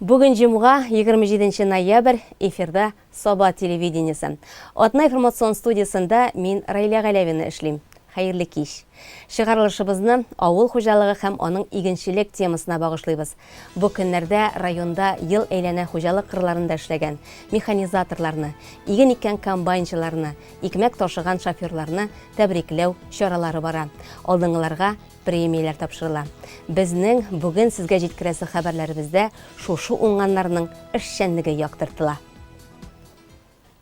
Бүген җомга, 27 ноябрь, эфирда Саба телевидениесе. Атна информацион студиясендә мин Раилә Галәвина эшлим. Хәерле кич. Чыгарылышыбызны авыл хуҗалыгы һәм аның игенчелек темасына багышлыйбыз. Бу көннәрдә районда ел әйләнә хуҗалык кырларында эшләгән механизаторларны, иген иккән комбайнчыларны, икмәк ташыган шоферларны тәбрикләү чаралары бара. Алдынгыларга премияләр тапшырыла. Безнең бүген сезгә җиткерәсе хәбәрләребездә шушы уңганнарның эшчәнлеге яктыртыла.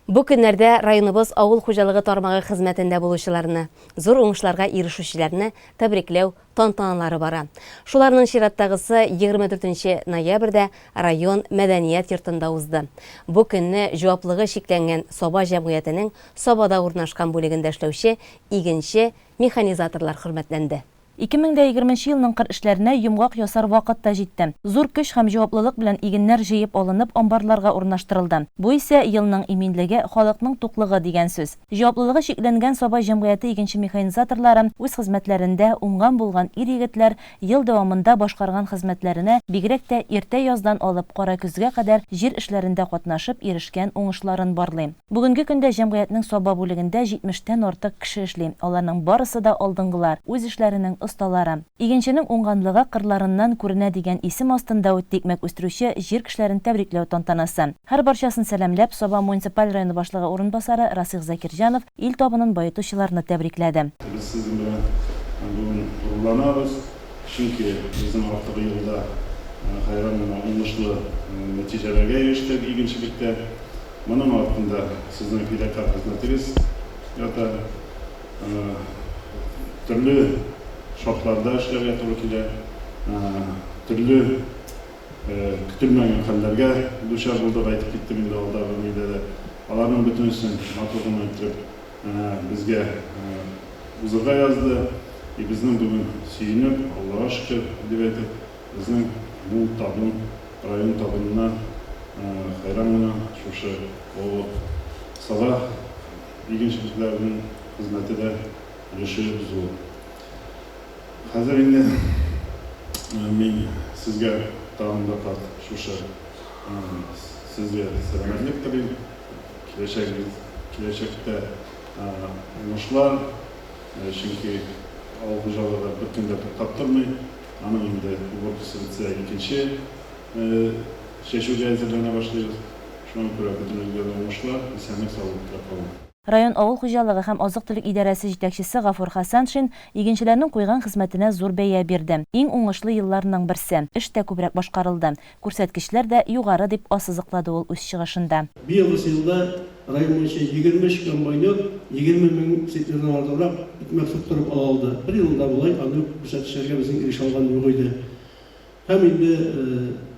Бу көннәрдә районыбыз авыл хуҗалыгы тармагы хезмәтендә булучыларны, зур уңышларга ирешүчеләрне тәбрикләү тантаналары бара. Шуларның чираттагысы 24 нче ноябрьдә район мәдәният йортында узды. Бу көнне җаваплыгы чикләнгән Саба җәмгыятенең Сабада урнашкан бүлегендә эшләүче игенче Механизаторлар хөрмәтләнде. 2020 нче елның кыр эшләренә йомгак ясар вакыт та җитте. Зур көч һәм җаваплылык белән игеннәр җыеп алынып, амбарларга урнаштырылды. Бу исә елның иминлеге, халыкның туклыгы дигән сүз. Җаваплылыгы чикләнгән Саба җәмгыяте игенче-механизаторлары үз хезмәтләрендә уңган-булган ир-егетләр ел дәвамында башкарган хезмәтләренә, бигрәк тә иртә яздан алып кара көзгә кадәр җир эшләрендә катнашып ирешкән уңышларын барлый. Бүгенге көндә җәмгыятьнең Саба бүлегендә җитмештән артык кеше эшли. Аларның барысы да алдынгылар, үз эшләренең осталары. Игенченең уңганлыгы кырларыннан күренә дигән исем астында үтте икмәк үстерүче җир кешеләрен тәбрикләү тантанасы. Һәрбарчасын сәламләп, Саба муниципаль районы башлыгы урынбасары Расыйх Закирҗанов ил табынын баетучыларны тәбрикләде. Без сезнең белән бүген горурланабыз, чөнки безнең артыгы елда хәйран гына уңышлы нәтиҗәләргә ирештек игенчелектә. Моның артында сезнең фидакарь хезмәтегез ята. Төрле шартларда эшләргә туры килә, төрле көтелмәгән хәлләргә дучар булдык, әйтеп киттем инде алдагы нидә дә. Аларның бөтенесен матур гына иттереп безгә узырга язды. И безнең бүген сөенеп, Аллага шөкер, дип әйтеп, безнең мул табын Район табынына хәйран гына шушы Олы Саба игенчелекләренең хезмәте дә өлеше зур. Хәзер инде мин сезгә тагын бер кат шушы сезгә сәламәтлек телим, киләчәгегез, киләчәктә уңышлар, чөнки авыл хуҗалыгы бер көн дә туктап тормый. Аның инде уборкасы бетсә, икенче чәчүгә әзерләнә башлыйбыз. Шуңа күрә бөтенегезгә дә уңышлар, исәнлек-саулык теләп калам. Район авыл хуҗалыгы һәм азык-төлек идарәсе җитәкчесе Гафур Хәсәншин игенчеләрнең куйган хезмәтенә зур бәя бирде. Иң уңышлы елларның берсе. Эш тә күбрәк башкарылды. Күрсәткечләр дә югары, дип ассызыклады ул үз чыгышында. Быелгысы елда район буенча 23 комбайнер 20 мең центнердан артыграк икмәк суктырып ала алды. Бер елында болай андый ук күрсәткечләргә безнең ирешә алган юк иде. Һәм инде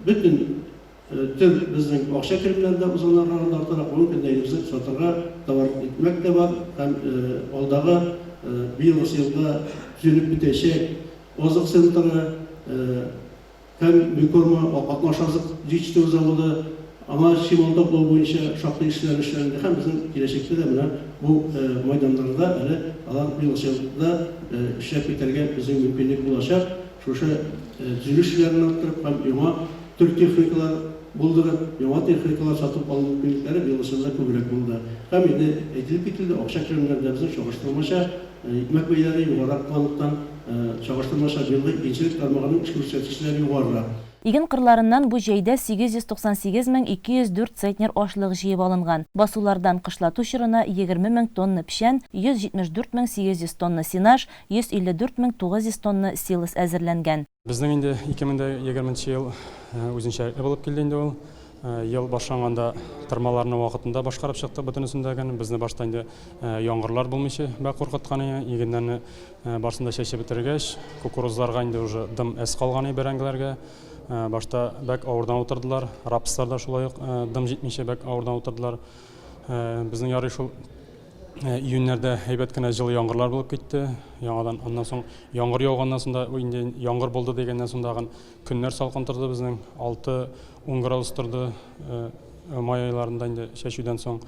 бөтен төр безнең акча керемнәре дә узганнарга караганда артыграк. Бүгенге көндә инде безнең сатырга товар икмәк тә бар һәм алдагы быелгысы елда төзелеп бетәчәк азык центры, Һәм Бикорма катнаш азык җитештерү заводы, аңа чимал туплау буенча шактый эшләр эшләнде һәм безнең киләчәктә дә менә бу майданнарда әле алар быелгы елда эшләп китәргә безнең мөмкинлек булачак. Шушы төзелеш эшләрен арттырып һәм яңа төр техникалар булдырып, яңа техникалар сатып алу мөмкинлекләре быелгы елда күбрәк булды. Һәм инде әйтелеп кителде, акча керемнәре дә безнең чагыштырмача Икмәк бәяләре югарырак булганлыктан, чагыштырмача быелгы игенчелек тармагының эш күрсәткечләре югарырак. Иген кырларыннан бу җәйдә 898 мең 204 центнер ашлык җыеп алынган. Басулардан кышлату чорына 20 мең тонна печән, 174 мең 800 тонна сенаж, 154 мең 900 тонна силос әзерләнгән. Безнең инде 2020 нче ел үзенчәлекле булып килде инде ул. Ел башланганда тырмаларны вакытында башкарып чыктык бөтенесен дә гел. Безне башта инде яңгырлар булмыйча бәк куркыткан иде. Игеннәрне барысын да чәчеп бетергәч, кукурузларга инде уже дым әз калган иде бәрәңгеләргә. Башта бәк авырдан утырдылар. Рапслар да шулай ук дым җитмичә бәк авырдан утырдылар. Безнең ярый шул июньнәрдә әйбәт кенә җылы яңгырлар булып китте. Яңадан аннан соң яңгыр яуганнан соң да инде яңгыр булды дигәннән соң тагын көннәр салкын торды безнең. 6-10 градус торды май айларында инде чәчүдән соң.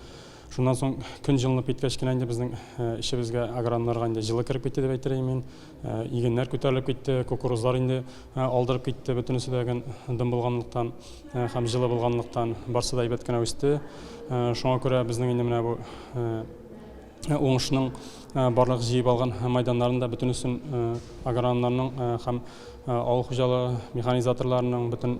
Шуннан соң көн җылынып киткәч кенә инде безнең эчебезгә, агрономнарга инде җылы кереп китте дип әйтер идем мин. Игеннәр күтәрелеп китте, кукурузлар инде алдырып китте, бөтенесе дә ген дым булганлыктан һәм җылы булганлыктан барсы да әйбәт кенә үсте. Шуңа күрә безнең инде менә бу уңышның барлык җыеп алган мәйданнарын да бөтенесен агрономнарның һәм авыл хуҗалыгы механизаторларының, бөтен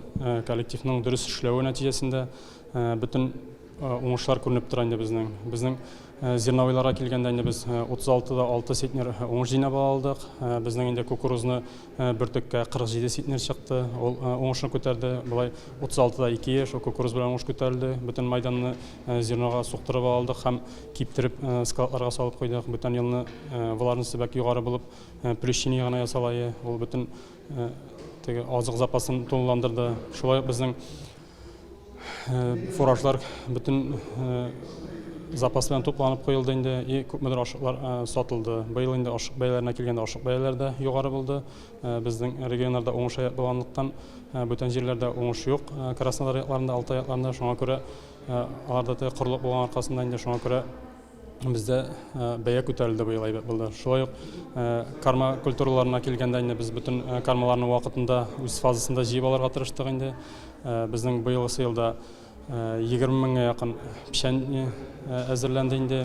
коллективның дөрес эшләве нәтиҗәсендә бөтен Уңышлар күренеп тора инде безнең. Безнең зерновойларга килгәндә инде без 36 да 6 центнер уңыш җыйнап ала алдык. Безнең инде кукурузны бөртеккә 47 центнер чыкты. Ул уңышны күтәрде. Болай 36 да 2 шул кукуруз белән уңыш күтәрелде. Бөтен майданны зернога суктырып ала алдык һәм киптереп складларга салып куйдык. Бүтән елны влажность бәк югары булып, плющение гына ясала. Ул бөтен теге азык запасын тулыландырды. Шулай ук безнең Фуражлар бөтен запас белән тупланып куелды инде, и күпмедер ашыклар сатылды. Быел инде ашык бәяләренә килгәндә, ашык бәяләре дә югары булды. Безнең регионнарда уңыш әйбәт булганлыктан, бүтән җирләрдә уңыш юк. Краснодар якларында, Алтай якларында, шуңа күрә аларда теге корылык булган аркасында инде, шуңа күрә бездә бәя күтәрелде быел, әйбәт булды. Шулай ук карма культураларына килгәндә инде без бөтен кармаларны вакытында үз фазасында җыеп алырга тырыштык инде. Безнең быелгысы елда 20 меңгә якын печән әзерләнде инде.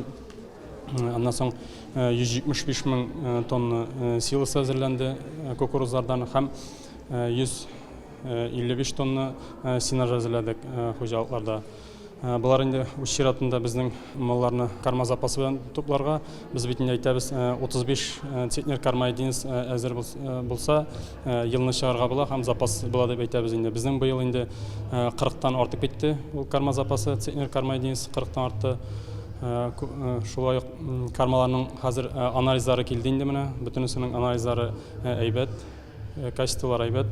Аннан соң 175 мең тонна силос әзерләнде кукурузлардан һәм 155 тонна сенаж әзерләдек хуҗалыкларда. Болар инде үз чиратында безнең малларны корма запасы белән тупларга. Без бит инде әйтәбез, 35 центнер корма единиц әзер булса, елны чыгарга була һәм запас була дип әйтәбез инде. Безнең быел инде 40-тан артып китте ул корма запасы, центнер корма единиц 40-тан артты. Шулай ук кормаларның хәзер анализлары килде инде менә, бөтенесенең анализлары әйбәт. Качестволар әйбәт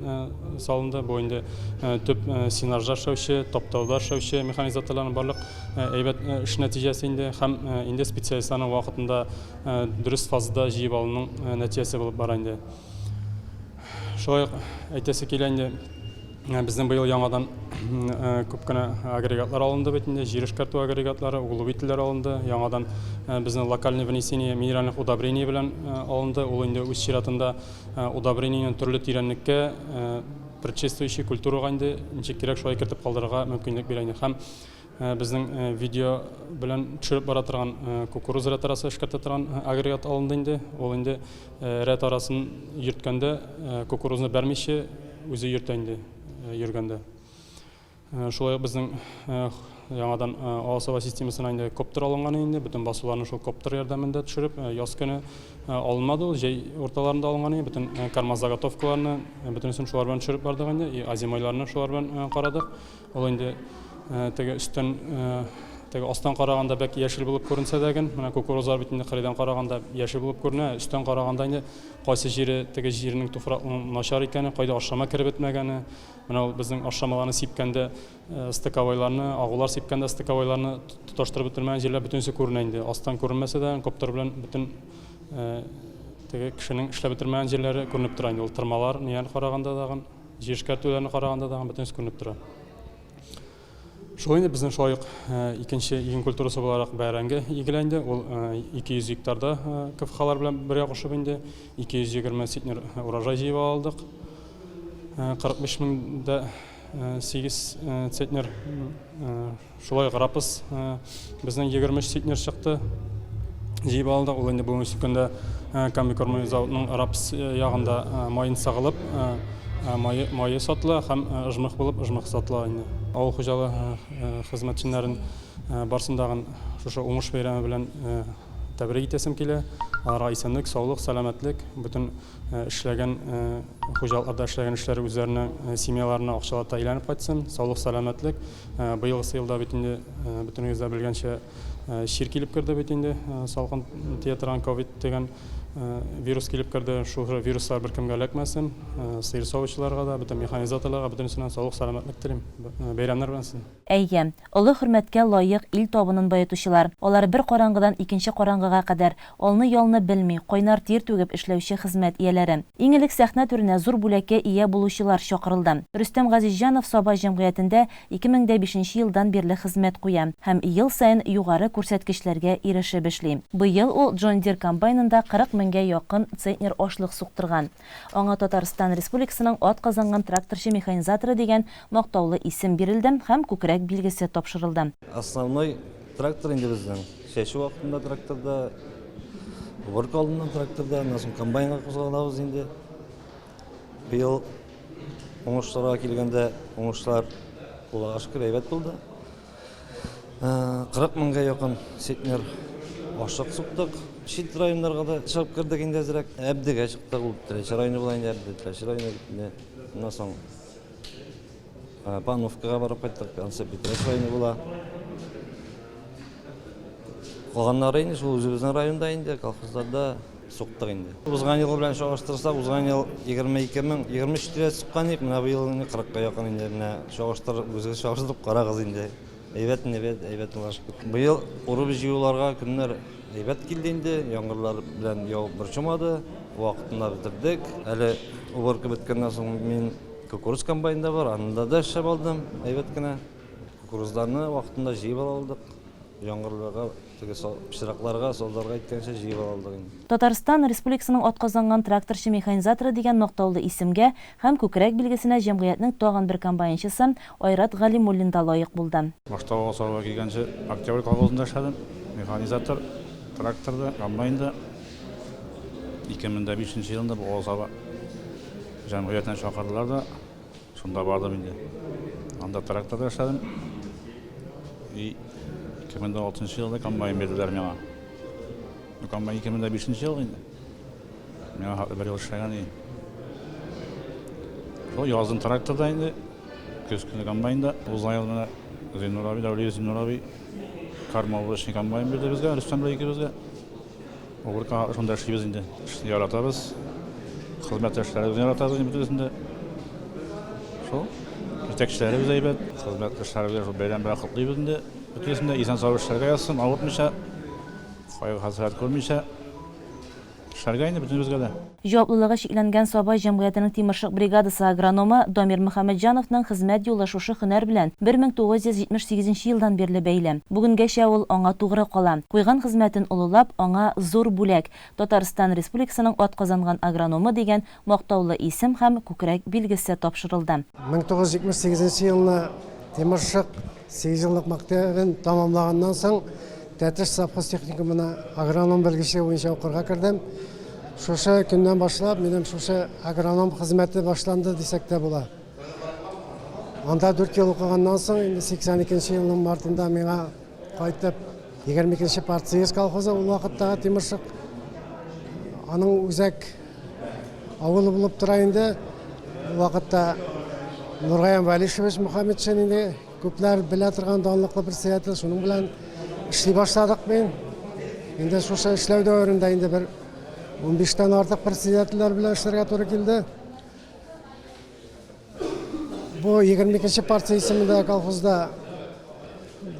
салынды. Бу инде төп сенажда эшләүче, таптауда эшләүче механизаторларның барлык әйбәт эш нәтиҗәсе инде һәм инде специалистларның вакытында дөрес фазада җыеп алуның нәтиҗәсе булып бара инде. Шулай ук әйтәсе килә инде, безнең быел яңадан күп кенә агрегатлар алынды бит инде, җир эшкәртү агрегатлары, углубительләр алынды. Яңадан безнең локальный внесение минеральных удобрений белән алынды. Ул инде үз чиратында Удобрениене төрле тирәнлеккә предшествующий культурага инде ничек кирәк шулай кертеп калдырырга мөмкинлек бирә инде. Һәм безнең видео белән төшереп бара торган кукуруз рәт арасы эшкәртә торган агрегат алынды инде. Ул инде рәт арасын йөрткәндә кукурузны бәрмичә үзе йөртә инде йөргәндә. Шулай ук безнең яңадан АОСВ системасына инде коптер алынган инде, бөтен басуларны шул коптер ярдәмендә төшереп, яз көне алынмады ул, җәй урталарында алынган иде, бөтен корма заготовкаларны, бөтенесен шулар белән төшереп бардык инде, и озимойларны шулар белән карадык. Ул инде теге өстән, теге астан караганда бәк яшел булып күренсә дә ген, менә кукурузлар бит инде кырыйдан караганда яшел булып күренә, өстән караганда инде кайсы җире теге җирнең туфракның начар икәне, кайда ашлама кереп бетмәгәне, Менә ул безнең ашламаларны сипкәндә стыковойларны, агулар сипкәндә стыковойларны тоташтырып бетермәгән җирләр бөтенесе күренә инде. Астан күренмәсә дә, коптер белән бөтен теге кешенең эшләп бетермәгән җирләре күренеп тора инде. Ул тырмалар, ниләрне караганда тагын, җир эшкәртүләрне караганда тагын бөтенесе күренеп тора. Шулай инде безнең шулай ук икенче иген культурасы буларак бәрәңге игелә инде. Ул 200 гектарда КФХлар белән бергә кушып инде 220 центнер урожай җыеп ала алдык. 45 мең дә 8 центнер. Шулай ук рапс безнең 23 центнер чыкты. Җыеп алдык. Ул инде бүгенге көндә комбикорм заводының рапс ягында маен сагылып, мае, мае сатыла һәм ыжмых булып ыжмых сатыла инде. Авыл хуҗалыгы хезмәтчәннәрен барсын дагын шушы уңыш бәйрәме белән тәбрик итәсем килә. Аларга исәнлек, саулык, сәламәтлек, бөтен эшләгән хуҗалыкларда эшләгән эшләре үзләренә, семьяларына акчалата әйләнеп кайтсын. Саулык, сәламәтлек. Быелгысы елда бит инде бөтенегез дә белгәнчә, чир килеп керде бит инде, салкын тия торган ковид дигән. Вирус килеп керде. Шул вируслар беркемгә эләкмәсен. Сыер савучыларга да, бөтен механизаторларга, бөтенесенә саулык, сәламәтлек телим. Бәйрәмнәр белән сезне! Әйе, олы хөрмәткә лаек ил табынын баетучылар. Алар бер караңгыдан икенче караңгыга кадәр, алны-ялны белми, кайнар тир түгеп эшләүче хезмәт ияләре. Иң элек сәхнә түренә зур бүләккә ия булучылар чакырылды. Рөстәм Газизҗанов Саба җәмгыятендә 2005 нче елдан бирле хезмәт куя һәм ел саен югары күрсәткечләргә ирешеп эшли. Быел ул Джон Дир комбайнында 40 меңгә якын центнер ашлык суктырган. Аңа Татарстан Республикасының атказанган тракторчы-механизаторы дигән мактаулы исем бирелде һәм күкрәк билгесе тапшырылды. Основной трактор инде безнең. Чәчү вакытында тракторда, уборка алдыннан тракторда, аннан соң комбайнга кузгалабыз инде. Быел уңышларга килгәндә, уңышлар, Аллага шөкер, әйбәт булды. 40 меңгә якын центнер ашлык суктык. Чит районнарга да чыгып кердек инде әзрәк. Әбдегә чыктык, ул Теләче районы була инде, Әбде Теләче районы бит инде. Аннан соң Пановкага барып кайттык, анысы Питрәч районы була. Калганнары инде шул үзебезнең районда инде, колхозларда суктык инде. Узган ел белән чагыштырсак, узган ел 22 мең, 23 тирәсе суккан идек, менә быел инде 40 ка якын инде, менә чагыштырып, үзегез чагыштырып карагыз инде. Әйбәт, әйбәт, әйбәт булган шөкер. Быел урып җыюларга көннәр әйбәт килде инде, яңгырлар белән явып борчымады, вакытында бетердек. Әле уборка беткәннән соң мин кукуруз комбайнда бар, анда да эшләп алдым әйбәт кенә. Кукурузларны вакытында җыеп ала алдык. Яңгырларга, теге пычракларга, сазларга әйткәнчә җыеп ала алдык инде. Татарстан Республикасының атказанган тракторчы-механизаторы дигән мактаулы исемгә һәм күкрәк билгесенә җәмгыятьнең тагын бер комбайнчысы Айрат Галимуллин да лаек булды. Башта Олы Сабага килгәнче Октябрь колхозында эшләдем, механизатор, тракторда, комбайнда. 2005 нче елында бу Олы Саба җәмгыятенә чакырдылар да, Шунда бардым инде. Анда тракторда эшләдем. И 2006 елда комбайн бирделәр миңа. Ну, комбайн 2005 ел инде. Миңа хәтле бер ел эшләгән идем. Шул язын тракторда инде, көз көне комбайнда. Узган ел менә Зиннур абый, Дәүлиев Зиннур абый кормоуборочный комбайн бирде безгә, Рөстәм белән икебезгә. Уборка шунда эшлибез инде. Эшне яратабыз. Хезмәттәшләребезне яратабыз инде бөтенесен дә. Шул. Җитәкчеләребез әйбәт. Хезмәттәшләребезгә шул бәйрәм белән котлыйбыз инде. Бөтенесен дә исән-сау эшләргә язсын, авыртмыйча, кайгы-хәсрәт күрмичә эшләргә инде бөтенебезгә дә. Җаваплылыгы чикләнгән Саба җәмгыятенең Тимершык бригадасы агрономы Дамир Мөхәммәтҗановның хезмәт юлы шушы һөнәр белән 1978 нче елдан бирле бәйле. Бүгенгәчә ул аңа тугры кала. Куйган хезмәтен олылап, аңа зур бүләк, Татарстан Республикасының атказанган агрономы дигән мактаулы исем һәм күкрәк билгесе тапшырылды. 1978 нче елны Тимершык Сигезьеллык мәктәбен тәмамлаганнан соң, Тәтеш совхоз техникумына агроном белгечлеге буенча укырга кердем. Шушы көннән башлап минем шушы агроном хезмәте башланды дисәк тә була. Анда 4 ел укыганнан соң, инде 82 нче елның мартында миңа кайтып 22 нче партсоюз колхозы ул вакыттагы Тимершык аның үзәк авылы булып тора инде. Ул вакытта Нургаян Вәлишевич Мөхәммәтшин инде күпләр белә торган данлыклы председатель, шуның белән эшли башладык мин. Инде шушы эшләү дәверендә инде бер 15тән артык председательләр белән эшләргә туры килде. Бу 22 партия исемендәге колхозда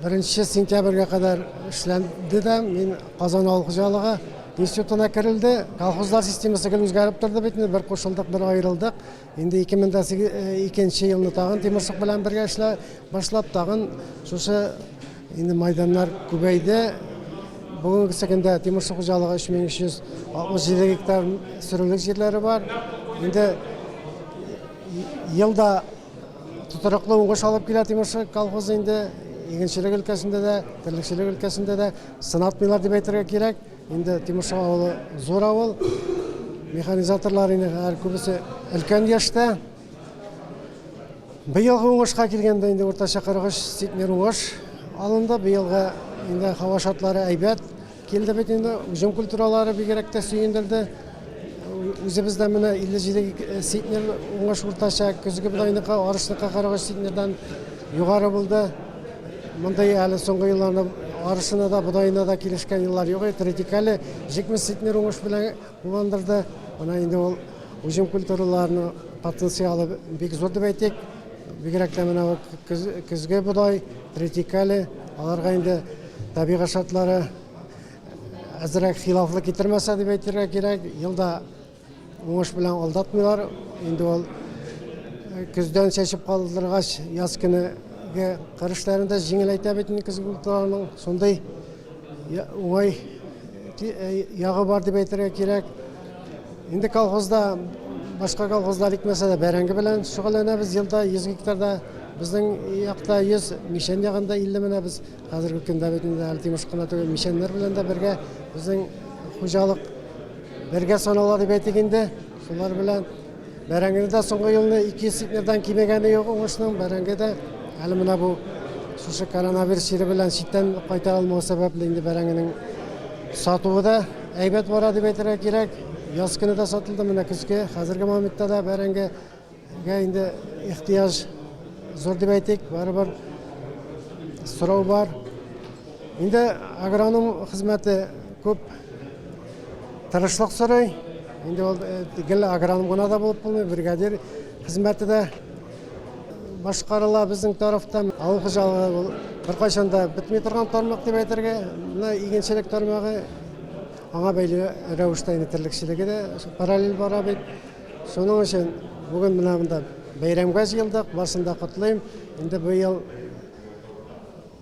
1 сентябрьгә кадәр эшләнде дә, мин Казан авыл хуҗалыгы институтына керелде. Колхозлар системасы гел үзгәреп торды бит инде, бер кушылдык, бер аерылдык. Инде 2002 елны тагын Тимершык белән бергә эшлә башлап, тагын шушы инде майданнар күбәйде. Бүгенге көндә Тимершык хуҗалыгы 3367 гектар сөрүлек җирләре бар. Инде елда тотрыклы уңыш алып килә Тимершык колхозы инде игенчелек өлкәсендә дә, терлекчелек өлкәсендә дә сынатмыйлар дип әйтергә кирәк. Инде Тимершык авылы зур авыл. Механизаторлар инде һәр күбесе өлкән яшьтә. Быелгы уңышка килгәндә инде уртача 43 центнер уңыш алынды. Быелгы инде һава шартлары әйбәт килде бит инде. Уҗым культуралары бигрәк тә сөендерде. Үзебез дә менә 57 центнер уңыш уртача көзге бодайныкы, арышныкы 43 центнердан югары булды. Мондый әле соңгы елларда арышына да, бодаена да килешкән еллар юк иде. Тритикале 70 центнер уңыш белән куандырды. Менә инде ул уҗым культураларының потенциалы бик зур дип әйтик. Бигрәк тә менә көзге бодай, тритикале, аларга инде табигать шартлары әзрәк хилафлык китермәсә дип әйтергә кирәк. Елда уңыш белән алдатмыйлар. Инде ул көздән чәчеп калдыргач, яз көнеге кыр эшләрен дә җиңеләйтә бит инде көзге культураларның. Шундый уңай ягы бар дип әйтергә кирәк. Инде колхозда, башка колхозлар икмәсә дә бәрәңге белән шөгыльләнәбез. Елда 100 гектарда безнең якта 100, Мишән ягында 50 менә без хәзерге көндә бит инде әле Тимош кына түгел, Мишәннәр белән дә бергә безнең хуҗалык бергә санала дип әйтик инде. Шулар белән бәрәңгене дә соңгы елны 200 центнердан кимегәне юк уңышның. Бәрәңге дә әле менә бу шушы коронавирус чире белән читтән кайта алмау сәбәпле инде бәрәңгенең сатуы да әйбәт бара дип әйтергә кирәк. Яз көне дә сатылды, менә көзге, хәзерге моментта да бәрәңгегә инде ихтыяҗ зур дип әйтик, барыбер сорау бар. Инде агроном хезмәте күп тырышлык сорый. Инде ул гел агроном гына да булып булмый, бригадир хезмәте дә башкарыла безнең тарафтан. Авыл хуҗалыгы ул беркайчан да бетми торган тармак дип әйтергә. Менә игенчелек тармагы аңа бәйле рәвештә инде терлекчелеге дә параллель бара бит. Шуның өчен бүген менә монда бәйрәмгә җыелдык, барысын да котлыйм. Инде быел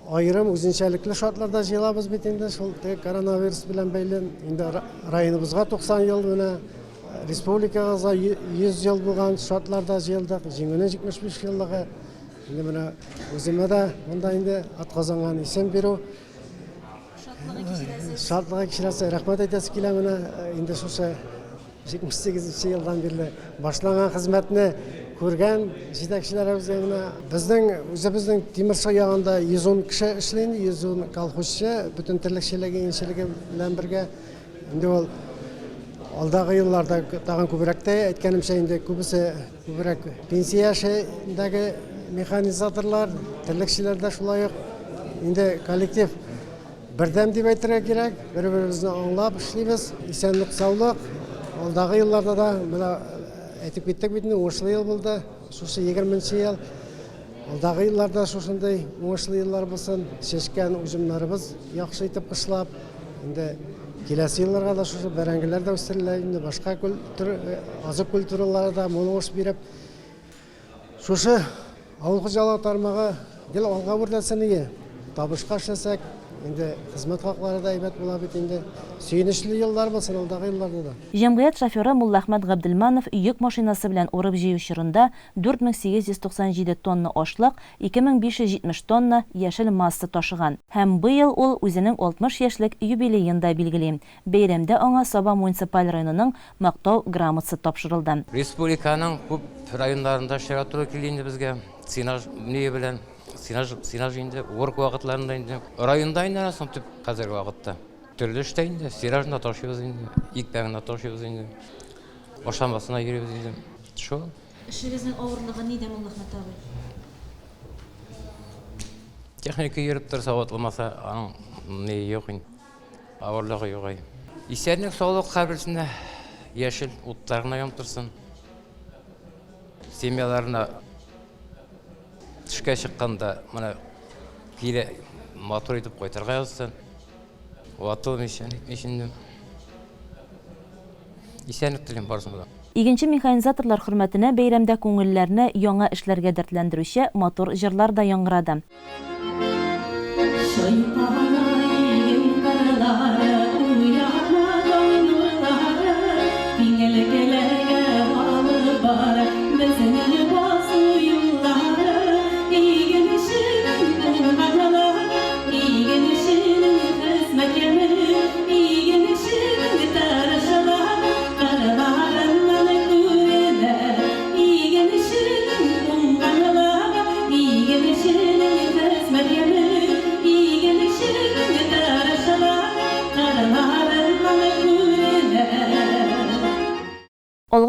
аерым үзенчәлекле шартларда җыелабыз бит инде, шул теге коронавирус белән бәйле. Инде районыбызга 90 ел менә, республикабызга 100 ел булган шартларда җыелдык, Җиңүнең 75 еллыгы. Инде менә үземә дә монда инде атказанган исем бирү. Шатлыгы кичерәсез. Шатлыгы кичерәсе, рәхмәт әйтәсе килә менә инде шушы 78 елдан бирле башланган хезмәтне күргән җитәкчеләребезгә менә безнең үзебезнең Тимершык ягында 110 кеше эшли инде, 110 колхозчы, бөтен терлекчелеге, игенчелеге белән бергә. Инде ул алдагы елларда тагын күбрәк тә, әйткәнемчә инде күбесе күбрәк пенсия яшендәге механизаторлар, терлекчеләр дә шулай ук. Инде коллектив Бердәм дип әйтергә кирәк, бер-беребезне аңлап эшлибез. Исәнлек, саулык. Алдагы елларда да менә әйтеп киттек бит инде, уңышлы ел булды. Шушы 20 ел. Алдагы елларда шушындый уңышлы еллар булсын. Чәчкән уҗымнарыбыз яхшы итеп кышлап, инде киләсе елларга да шушы бәрәңгеләр дә үстерелә, инде башка культура, азык культуралары да мул уңыш биреп, Шушы авыл хуҗалыгы тармагы гел алга үрләтсен иде. Табышка эшләсәк, инде хезмәт хаклары да әйбәт була бит инде. Сөенечле еллар булсын алдагы елларда да. Җәмгыять шоферы Муллахмәт Габделманов йөк машинасы белән урып-җыю чорында 4897 тонна ашлык, 2570 тонна яшел масса ташыган. Һәм быел ул үзенең 60 яшьлек юбилеен да билгели. Бәйрәмдә аңа Саба муниципаль районының Мактау грамотасы тапшырылды. Республиканың күп районнарында эшләргә туры килде инде безгә, сенаж ние белән, сенаж, сенаж инде, уборка вакытларында инде. Районда инде аннан соң төп хәзерге вакытта. Төрле эштә инде, сенажны да ташыйбыз инде, икмәкне дә ташыйбыз инде, ашамасына йөрибез инде. Шул. Эшегезнең авырлыгы нидә, Муллахмәт абый? Техника йөреп торса, ватылмаса, аның ние юк инде. Авырлыгы юк ай. Исәнлек, саулык һәрберсенә, яшел утлар гына янып торсын. Семьяларына төшкә чыкканда менә кире матур итеп кайтырга язсын. Ватылмыйча, нитмичә инде. Исәнлек телим барысына да. Игенче-механизаторлар хөрмәтенә бәйрәмдә күңелләрне яңа эшләргә дәртләндерүче матур җырлар да яңгырады. Чайпала иген кырлары, Уяна таң нурлары, Киңлекләргә алып бара Безнең басу юллары. Игенченең уңганлыгы, Игенченең хезмәт яме, Игенченең тырышлыгы Кырларыннан күренә. Игенченең уңганлыгы, Игенченең хезмәт яме, Игенченең.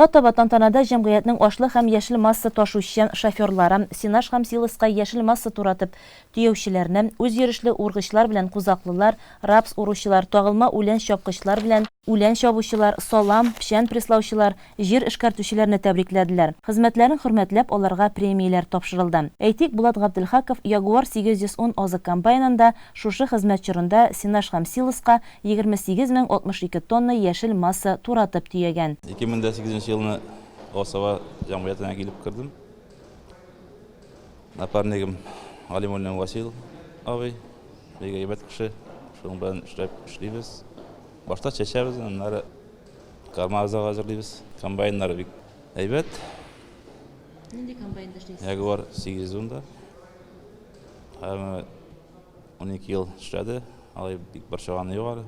Алга таба тантанада җәмгыятьнең ашлык һәм яшел масса ташучы шоферлары, сенаж һәм силоска яшел масса туратып төяүчеләрне, үзйөрешле ургычлар белән кузаклылар, рапс уручылар, тагылма үлән чапкычлар белән үлән чабучылар, салам, печән пресслаучылар, җир эшкәртүчеләрне тәбрикләделәр. Хезмәтләрен хөрмәтләп, аларга премияләр тапшырылды. Әйтик, Булат Габделхаков Ягуар 810 азык комбайнында шушы хезмәт чорында сенаж һәм силоска 28 062 тонна яшел масса туратып төягән. 2008 нче елны Осава җәмгыятенә килеп кердем. Напарнигым Галимуллин Васил абый, бик әйбәт кеше. Шуның белән эшләп эшлибез. Башта чәчәбез, аннары корма азыгы әзерлибез. Комбайннар бик әйбәт. Нинди комбайнда эшлисез? Ягуар 810 да. Һәм 12 ел эшләде. Алай бик борчыганы юк әле.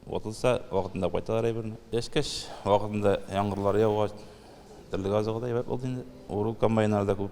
Ватылса, вакытында кайталар әйберне. Чәчкәч, вакытында яңгырлар яугач, терлек азыгы да әйбәт булды инде. Уру комбайннары да күп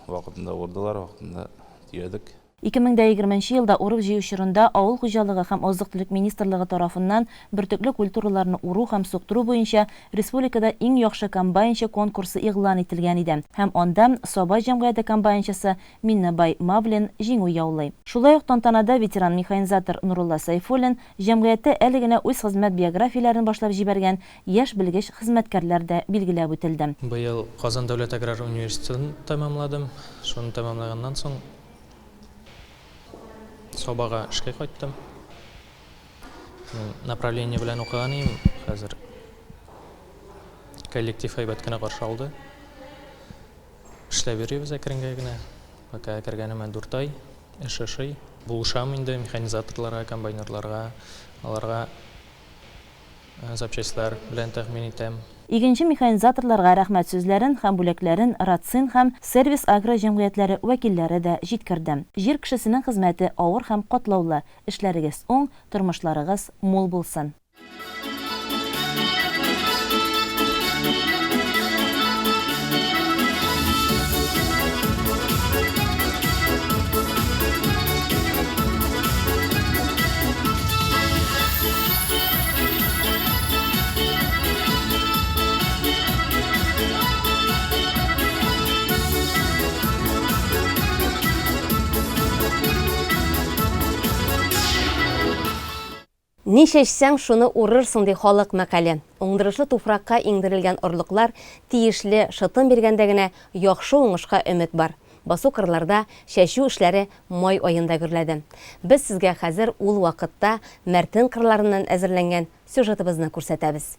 вакытында урдылар, вакытында төядек. 2020 нче елда урып-җыю чорында Авыл хуҗалыгы һәм азык-төлек министрлыгы тарафыннан бөртекле культураларны уру һәм суктыру буенча республикада иң яхшы комбайнчы конкурсы игълан ителгән иде һәм анда Саба җәмгыяте комбайнчысы Миннебай Мавлин җиңү яулый. Шулай ук тантанада ветеран-механизатор Нурулла Сәйфуллин, җәмгыятьтә әле генә үз хезмәт биографияләрен башлап җибәргән яшь белгеч-хезмәткәрләр дә билгеләп үтелде. Быел Казан дәүләт аграр университетын тәмамладым. Шуны тәмамлаганнан соң Сабага эшкә кайттым. Мин направление белән укыган идем, хәзер коллектив әйбәт кенә каршы алды. Эшләп йөрибез әкренгә генә. Пока кергәнемә дүрт ай. Эш ошый. Булышам инде механизаторларга, комбайнерларга. Аларга запчастьлар белән тәэмин итәм. Игенче-механизаторларга рәхмәт сүзләрен һәм бүләкләрен Рацин һәм Сервис Агро җәмгыятьләре вәкилләре дә җиткерде. Җир кешесенең хезмәте авыр һәм катлаулы. Эшләрегез уң, тормышларыгыз мул булсын! Ни чәчсәң, шуны урырсың, ди халык мәкале. Уңдырышлы туфракка иңдерелгән орлыклар тиешле шытым биргәндә генә яхшы уңышка өмет бар. Басу-кырларда чәчү эшләре май аенда гөрләде. Без сезгә хәзер ул вакытта Мәртен кырларыннан әзерләнгән сюжетыбызны күрсәтәбез.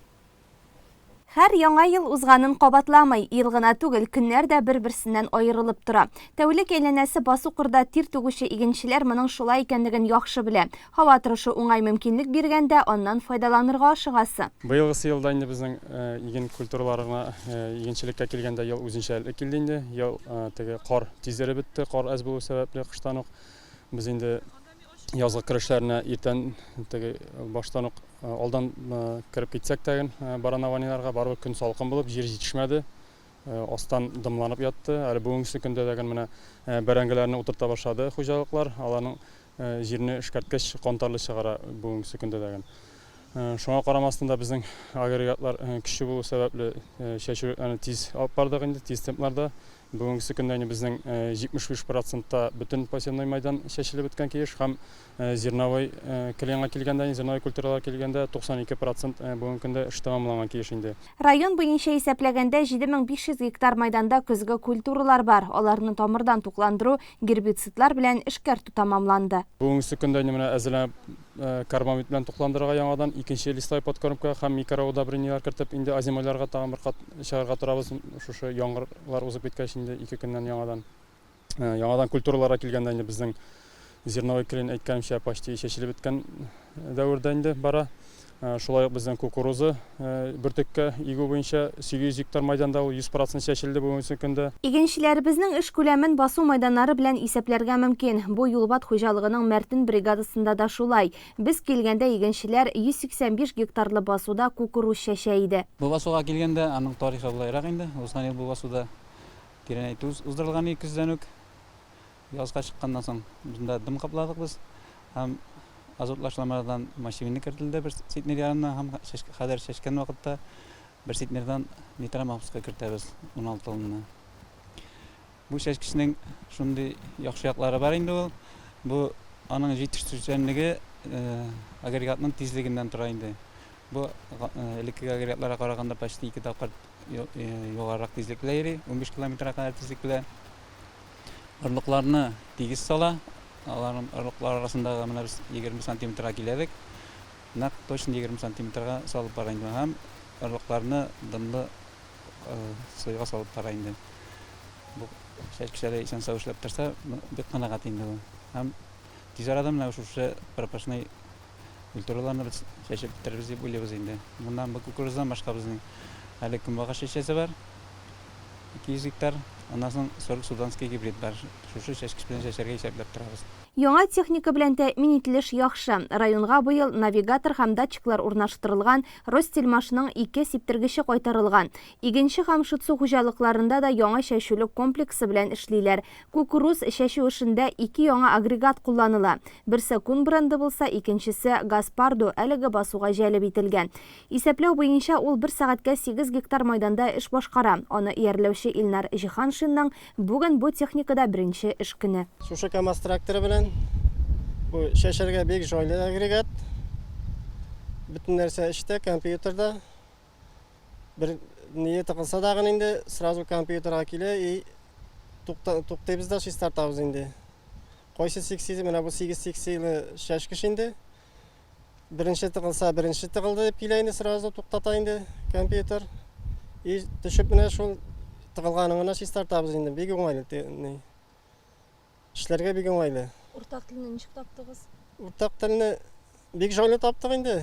Һәр яңа ел узганын кабатламый. Ел гына түгел, көннәр дә бер-берсеннән аерылып тора. Тәүлек әйләнәсе басу-кырда тир түгүче игенчеләр моның шулай икәнлеген яхшы белә. Һава торышы уңай мөмкинлек биргәндә, аннан файдаланырга ашыгасы. Быелгысы елда инде безнең иген культураларына, игенчелеккә килгәндә ел үзенчәлекле килде инде. Ел теге кар тиз эреп бетте, кар әз булу сәбәпле кыштан ук. Без инде язгы керешләренә иртән теге баштан ук Алдан кереп китсәк тә, баранованиеләргә барыбер көн салкын булып, җир җитешмәде. Астан дымланып ятты. Әле бүгенгесе көндә дә менә бәрәңгеләрне утырта башлады хуҗалыклар. Аларның җирне эшкәрткәч кантарлы чыгара бүгенгесе көндә дә. Шуңа карамастан да безнең агрегатлар көчле булу сәбәпле чәчүлекләрне тиз алып бардык инде, тиз темпларда. Бүгенгесе көндә инде безнең 75 процентта бөтен посевной майдан чәчелеп беткән килеш һәм зерновой кленга килгәндә, зерновой культуралар килгәндә 92 процент бүгенге көндә эш тәмамланган килеш инде. Район буенча исәпләгәндә, 7500 гектар майданда көзге культуралар бар. Аларны тамырдан тукландыру, гербицидлар белән эшкәртү тәмамланды. Бүгенгесе көндә инде менә әзерләнеп карбамид белән тукландырырга яңадан икенче листовой подкормка һәм микроудобрениеләр кертеп инде озимойларга тагын бер кат чыгарга торабыз. Шушы яңгырлар узып киткәч инде ике көннән яңадан. Яңадан культураларга килгәндә инде безнең зерновой клин әйткәнемчә почти чәчелеп беткән дәвердә инде бара. Шулай ук безнең кукуруза бөртеккә игү буенча 800 гектар майданда ул 100% чәчелде бүгенге көндә. Игенчеләребезнең эш күләмен басу майданнары белән исәпләргә мөмкин. Бу Юлбат хуҗалыгының Мәртен бригадасында да шулай. Без килгәндә игенчеләр 185 гектарлы басуда кукуруз чәчә иде. Бу басуга килгәндә, аның тарихы болайрак инде. Узган ел бу басуда Тирәнәйтү уздырылган иде көздән үк. Язга чыкканнан соң монда дым капладык без һәм азотлы ашламалардан мочевина кертелде бер центнер ярымнан һәм хәзер чәчкән вакытта. Бер центнердан нитраммофоска кертәбез, 16 тонна. Бу чәчкечнең шундый яхшы яклары бар инде ул. Бу аның җитештерүчәнлеге агрегатның тизлегеннән тора инде. Бу элеккеге агрегатларга караганда почти ике тапкыр югарырак тизлек белән йөри, 15 километрга кадәр тизлек белән. Орлыкларны тигез сала. Аларның орлыклар арасындагы менә без 20 сантиметрга киләдек. Нәкъ точно 20 сантиметрга салып бара инде һәм орлыкларны дымлы слойга салып бара инде. Бу чәчкечләре исән-сау эшләп торса, бик канәгать инде бу. Һәм тиз арада менә шушы пропашный культураларны без чәчеп бетерербез дип уйлыйбыз инде. Моннан бу кукурузадан башка безнең әле көнбагыш чәчәсе бар. 200 гектар. Аннан соң 40 суданский гибрид бар. Шушы чәчкеч белән чәчәргә исәпләп торабыз. Яңа техника белән тәэмин ителеш яхшы. Районга быел навигатор һәм датчиклар урнаштырылган, Ростельмашның ике сиптергече кайтарылган. Игенче һәм Шытсу хуҗалыкларында да яңа чәчүлек комплексы белән эшлиләр. Кукуруз чәчү эшендә ике яңа агрегат кулланыла. Берсе Кун бренды булса, икенчесе Гаспардо әлеге басуга җәлеп ителгән. Исәпләү буенча, ул бер сәгатькә сигез гектар майданда эш башкара. Аны иярләүче Илнар Җиһаншинның бүген бу техникада беренче эш көне. Шушы КАМАЗ тракторы белән бу чәчәргә бик җайлы агрегат. Бөтен нәрсә эчтә, компьютерда. Бер ние тыгылса дагын инде сразу компьютерга килә и туктыйбыз да чистартабыз инде. Кайсы секция, менә бу 8 секцияле чәчкеч инде. Беренче тыгылса, беренче тыгылды дип килә инде сразу туктата инде компьютер. И төшеп менә шул тыгылганын гына чистартабыз инде. Бик уңайлы. Эшләргә бик уңайлы. Уртак телне ничек таптыгыз? Уртак телне бик җайлы таптык инде.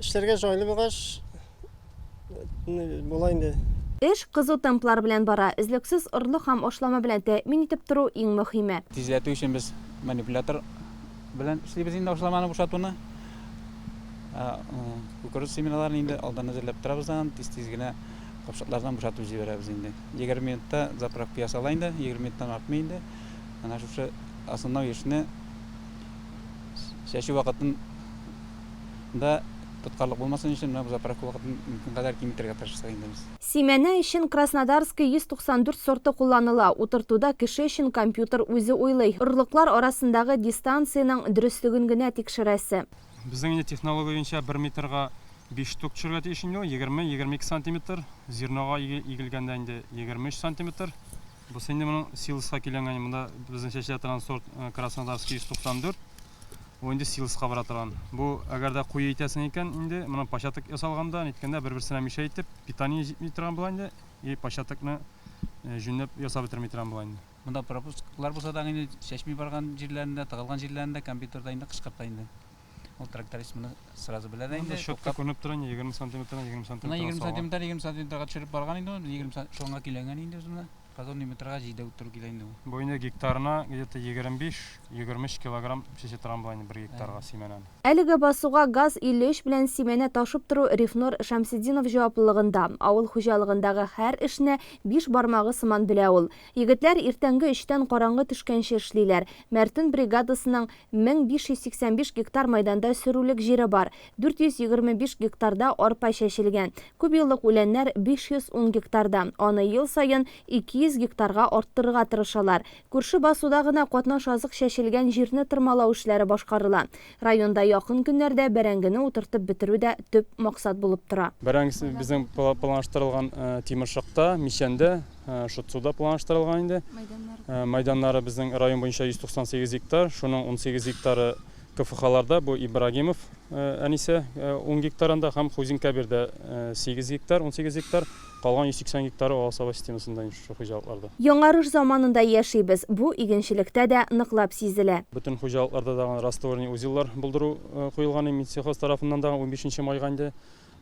Эшләргә җайлы булгач, була инде. Эш кызу темплар белән бара. Өзлексез орлык һәм ашлама белән тәэмин итеп тору иң мөһиме. Тизләтү өчен без манипулятор белән эшлибез инде ашламаны бушатуны. Кукуруз семеналарын инде алдан әзерләп торабыз да, тиз-тиз генә капчыклардан бушатып җибәрәбез инде. 20 минутта заправка ясала инде, 20 минуттан артмый инде. Менә шушы основной эшне чәчү вакытын да тоткарлык булмасын өчен менә бу заправка вакытын мөмкин кадәр киметергә тырыштык инде без. Симәнә өчен Краснодарский 194 сорты кулланыла. Утыртуда кеше өчен компьютер үзе уйлый. Орлыклар арасындагы дистанциянең дөреслеген генә тикшерәсе. Безнең инде технология буенча бер метрга биш штук төшергә тиеш инде ул, егерме, 22 сантиметр. Зернога игелгәндә инде 23 сантиметр. Бусы инде моның силоска көйләнгән, монда безнең чәчелә торган сорт Краснодарский 194. Ул инде силоска бара торган. Бу, әгәр дә куе итәсең икән, инде моны початок ясалганда, ниткәндә бер-берсенә мишә итеп, питание җитми торган була инде, и початокны җүнләп ясап бетерми торган була инде. Монда пропусклар булса да инде чәчми барган җирләрендә, тыгылган җирләрендә компьютерда инде кычкырта инде. Ул тракторист моны сразу белә дә инде. Монда счетта күренеп тора инде, 20 сантиметрдан 20 сантиметрга Менә 20 сантиметр, 20 сантиметрга төшереп барган инде ул, 20 шуңа көйләнгән инде без моны. Казонный метрга җидәү туры килә инде ул. Бу инде гектарына где-то 25, 23 килограмм чәчә торган була инде бер гектарга симәнәне. Әлеге басуга ГАЗ-53 белән симәнә ташып тору Рифнур Шәмсетдинов җаваплылыгында. Авыл хуҗалыгындагы һәр эшне биш бармагы сыман белә ул. Егетләр иртәнге өчтән караңгы төшкәнче эшлиләр. Мәртен бригадасының 1585 гектар майданда сөрүлек җире бар. 425 гектарда арпа чәчелгән. Күпьеллык үләннәр 510 гектарда. Аны ел саен 200 гектарга арттырырга тырышалар. Күрше басуда гына катнаш азык чәчелгән җирне тырмалау эшләре башкарыла. Районда якын көннәрдә бәрәңгене утыртып бетерү дә төп максат булып тора. Бәрәңгесе безнең планлаштырылган Тимершыкта, Мичәндә, Шытсуда планлаштырылган инде. Мәйданнары безнең район буенча 198 гектар, шуның 18 гектары КФХларда, бу Ибрагимов Әнисә 10 гектарында һәм Хузин Кәбирдә 8 гектар, 18 гектар, калган 180 гектары Аласаба системасында инде шушы хуҗалыкларда. Яңарыш заманында яшибез, бу игенчелектә дә ныклап сизелә. Бөтен хуҗалыкларда дагы растворный узеллар булдыру куелган инде Минсельхоз тарафыннан дагы унбишенче майга инде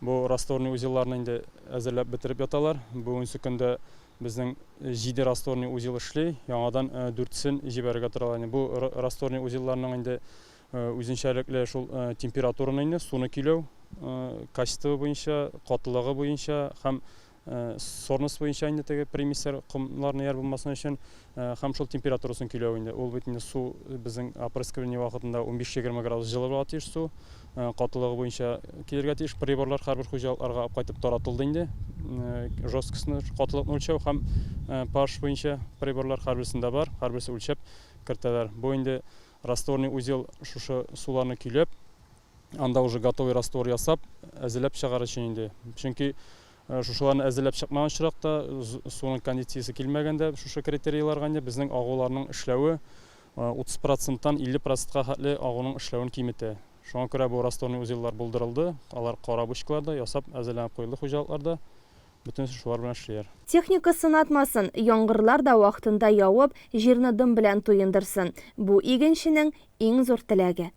бу растворный узелларны инде әзерләп бетереп яталар. Бүгенге көндә безнең җиде растворный узел эшли, яңадан дүртсен җибәрергә торалар инде. Бу растворный узелларның инде үзенчәлекле шул температураны инде, суны көйләү качество буенча, катылыгы буенча һәм Сорность буенча инде теге примесьләр, комлар ниләр булмасын өчен һәм шул температурасын көйләү инде. Ул бит инде су безнең опрыскивание вакытында 15-20 градус җылы була тиеш су. Катылыгы буенча килергә тиеш. Приборлар һәрбер хуҗалыкларга алып кайтып таратылды инде. Жесткостьны, катылыкны үлчәү һәм pH буенча приборлар һәрберсендә бар, һәрберсе үлчәп кертәләр. Бу инде растворный узел шушы суларны көйләп, анда уже готовый раствор ясап, әзерләп чыгар өчен инде. Чөнки шушыларны әзерләп чыкмаган очракта, суның кондициясе килмәгәндә, шушы критерийларга инде безнең агуларның эшләве 30 проценттан 50 процентка хәтле агуның эшләвен киметә. Шуңа күрә бу растворный узеллар булдырылды, алар кара бочкаларда ясап әзерләнеп куелды хуҗалыкларда. Бөтенесе шулар белән эшлиләр. Техника сынатмасын, яңгырлар да вакытында явып, җирне дым белән туендырсын. Бу игенченең иң зур теләге.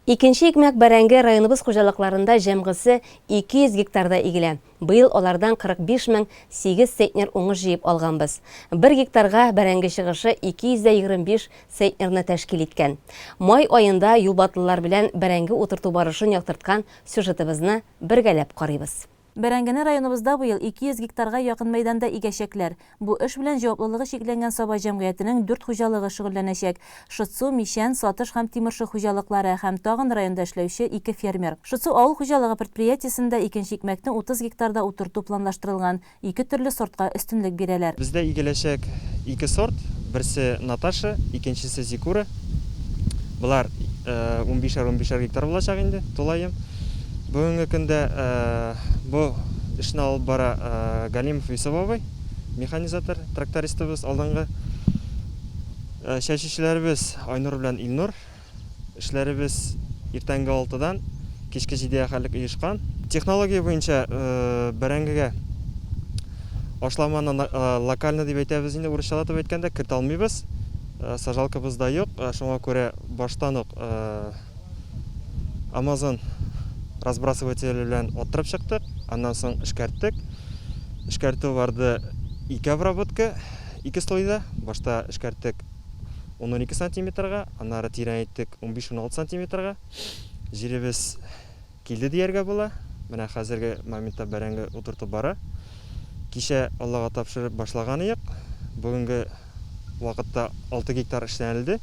Икенче икмәк бәрәңге районыбыз хуҗалыкларында җәмгысе 200 гектарда игелә. Быел алардан 45 мең 8 центнер уңыш җыеп алганбыз. Бер гектарга бәрәңге чыгышы 225 центнерны тәшкил иткән. Май аенда юлбатлылар белән бәрәңге утырту барышын яктырткан сюжетыбызны бергәләп карыйбыз. Бәрәңгене районыбызда быел 200 гектарга якын мәйданда игәчәкләр. Бу эш белән җаваплылыгы чикләнгән Саба җәмгыятенең дүрт хуҗалыгы шөгыльләнәчәк, Шытсу, Мичән, Сатыш һәм Тимершык хуҗалыклары һәм тагын районда эшләүче ике фермер. Шытсу авыл хуҗалыгы предприятиесендә икенче икмәкне 30 гектарда утырту планлаштырылган, ике төрле сортка өстенлек бирәләр. Бездә игеләчәк ике сорт, берсе Наташа, икенчесе Зикура. Болар унбишәр-унбишәр гектар булачак инде, тулаем. Бүгенге көндә бу эшне алып бара Галимов Йосыф абый, механизатор, трактористыбыз, алдынгы. Чәчүчеләребез Айнур белән Илнур. Эшләребез иртәнге алтыдан кичке җидегә хәтлек оешкан. Технология буенча бәрәңгегә ашламаны локально дип әйтәбез инде, урысчалатып әйткәндә, кертә алмыйбыз. Сажалкабыз да юк, шуңа күрә баштан ук Амазон разбрасывателе белән аттырып чыктык, аннан соң эшкәрттек. Эшкәртү барды ике обработка, ике слойда. Башта эшкәрттек ун-унике сантиметрга, аннары тирәнәйттек унбиш-уналты сантиметрга. Җиребез килде дияргә була. Менә хәзерге моментта бәрәңге утырту бара. Кичә Аллага тапшырып башлаган иек. Бүгенге вакытта 6 гектар эшләнелде.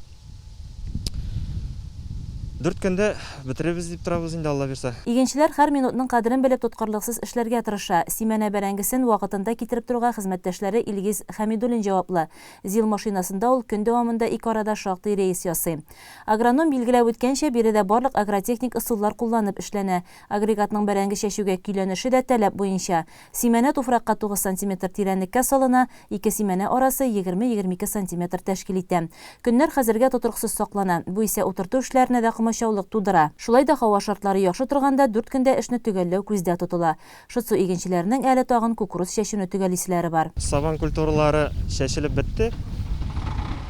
Дүрт көндә бетерербез дип торабыз инде, Алла бирса. Игенчеләр һәр минутның кадерен белеп тоткарлыксыз эшләргә тырыша. Симәнә бәрәңгесен вакытында китереп торуга хезмәттәшләре Илгиз Хәмидуллин җаваплы. ЗИЛ машинасында ул көн дәвамында ике арада шактый рейс ясый. Агроном билгеләп үткәнчә, биредә барлык агротехник ысуллар кулланып эшләнә. Агрегатның бәрәңге чәчүгә көйләнеше дә таләп буенча. Симәнә туфракка 9 сантиметр тирәнлеккә салына, ике симәнә арасы 20-22 сантиметр тәшкил итә. Көннәр хәзергә тотрыксыз саклана, бу исә утырту эшләренә дә комачаулык тудыра. Шулай да һава шартлары яхшы торганда дүрт көндә эшне төгәлләү күздә тотыла. Шытсу игенчеләренең әле тагын кукуруз чәчүне төгәлиселәре бар. Сабан культуралары чәчелеп бетте.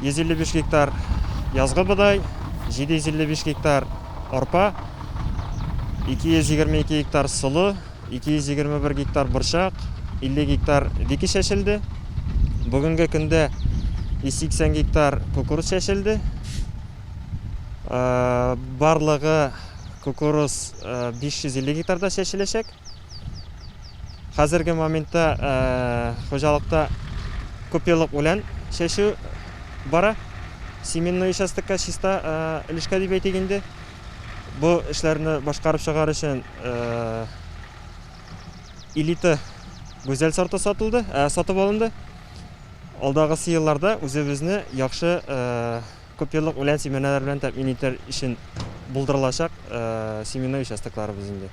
155 гектар язгы бодай, 755 гектар арпа, 222 гектар солы, 221 гектар борчак, 50 гектар вики чәчелде. Бүгенге көндә 180 гектар кукуруз чәчелде. Барлыгы Кукуруз 550 гектарда чәчеләчәк. Хәзерге моментта хуҗалыкта күпьеллык үлән чәчү бара. Семенной участокка чиста өлешкә дип әйтик инде. Бу эшләрне башкарып чыгар өчен элита гүзәл сорты сатылды, сатып алынды. Алдагысы елларда үзебезне яхшы Күпьеллык үлән семеналар белән тәэмин итәр өчен булдырылачак семенной участокларыбыз инде.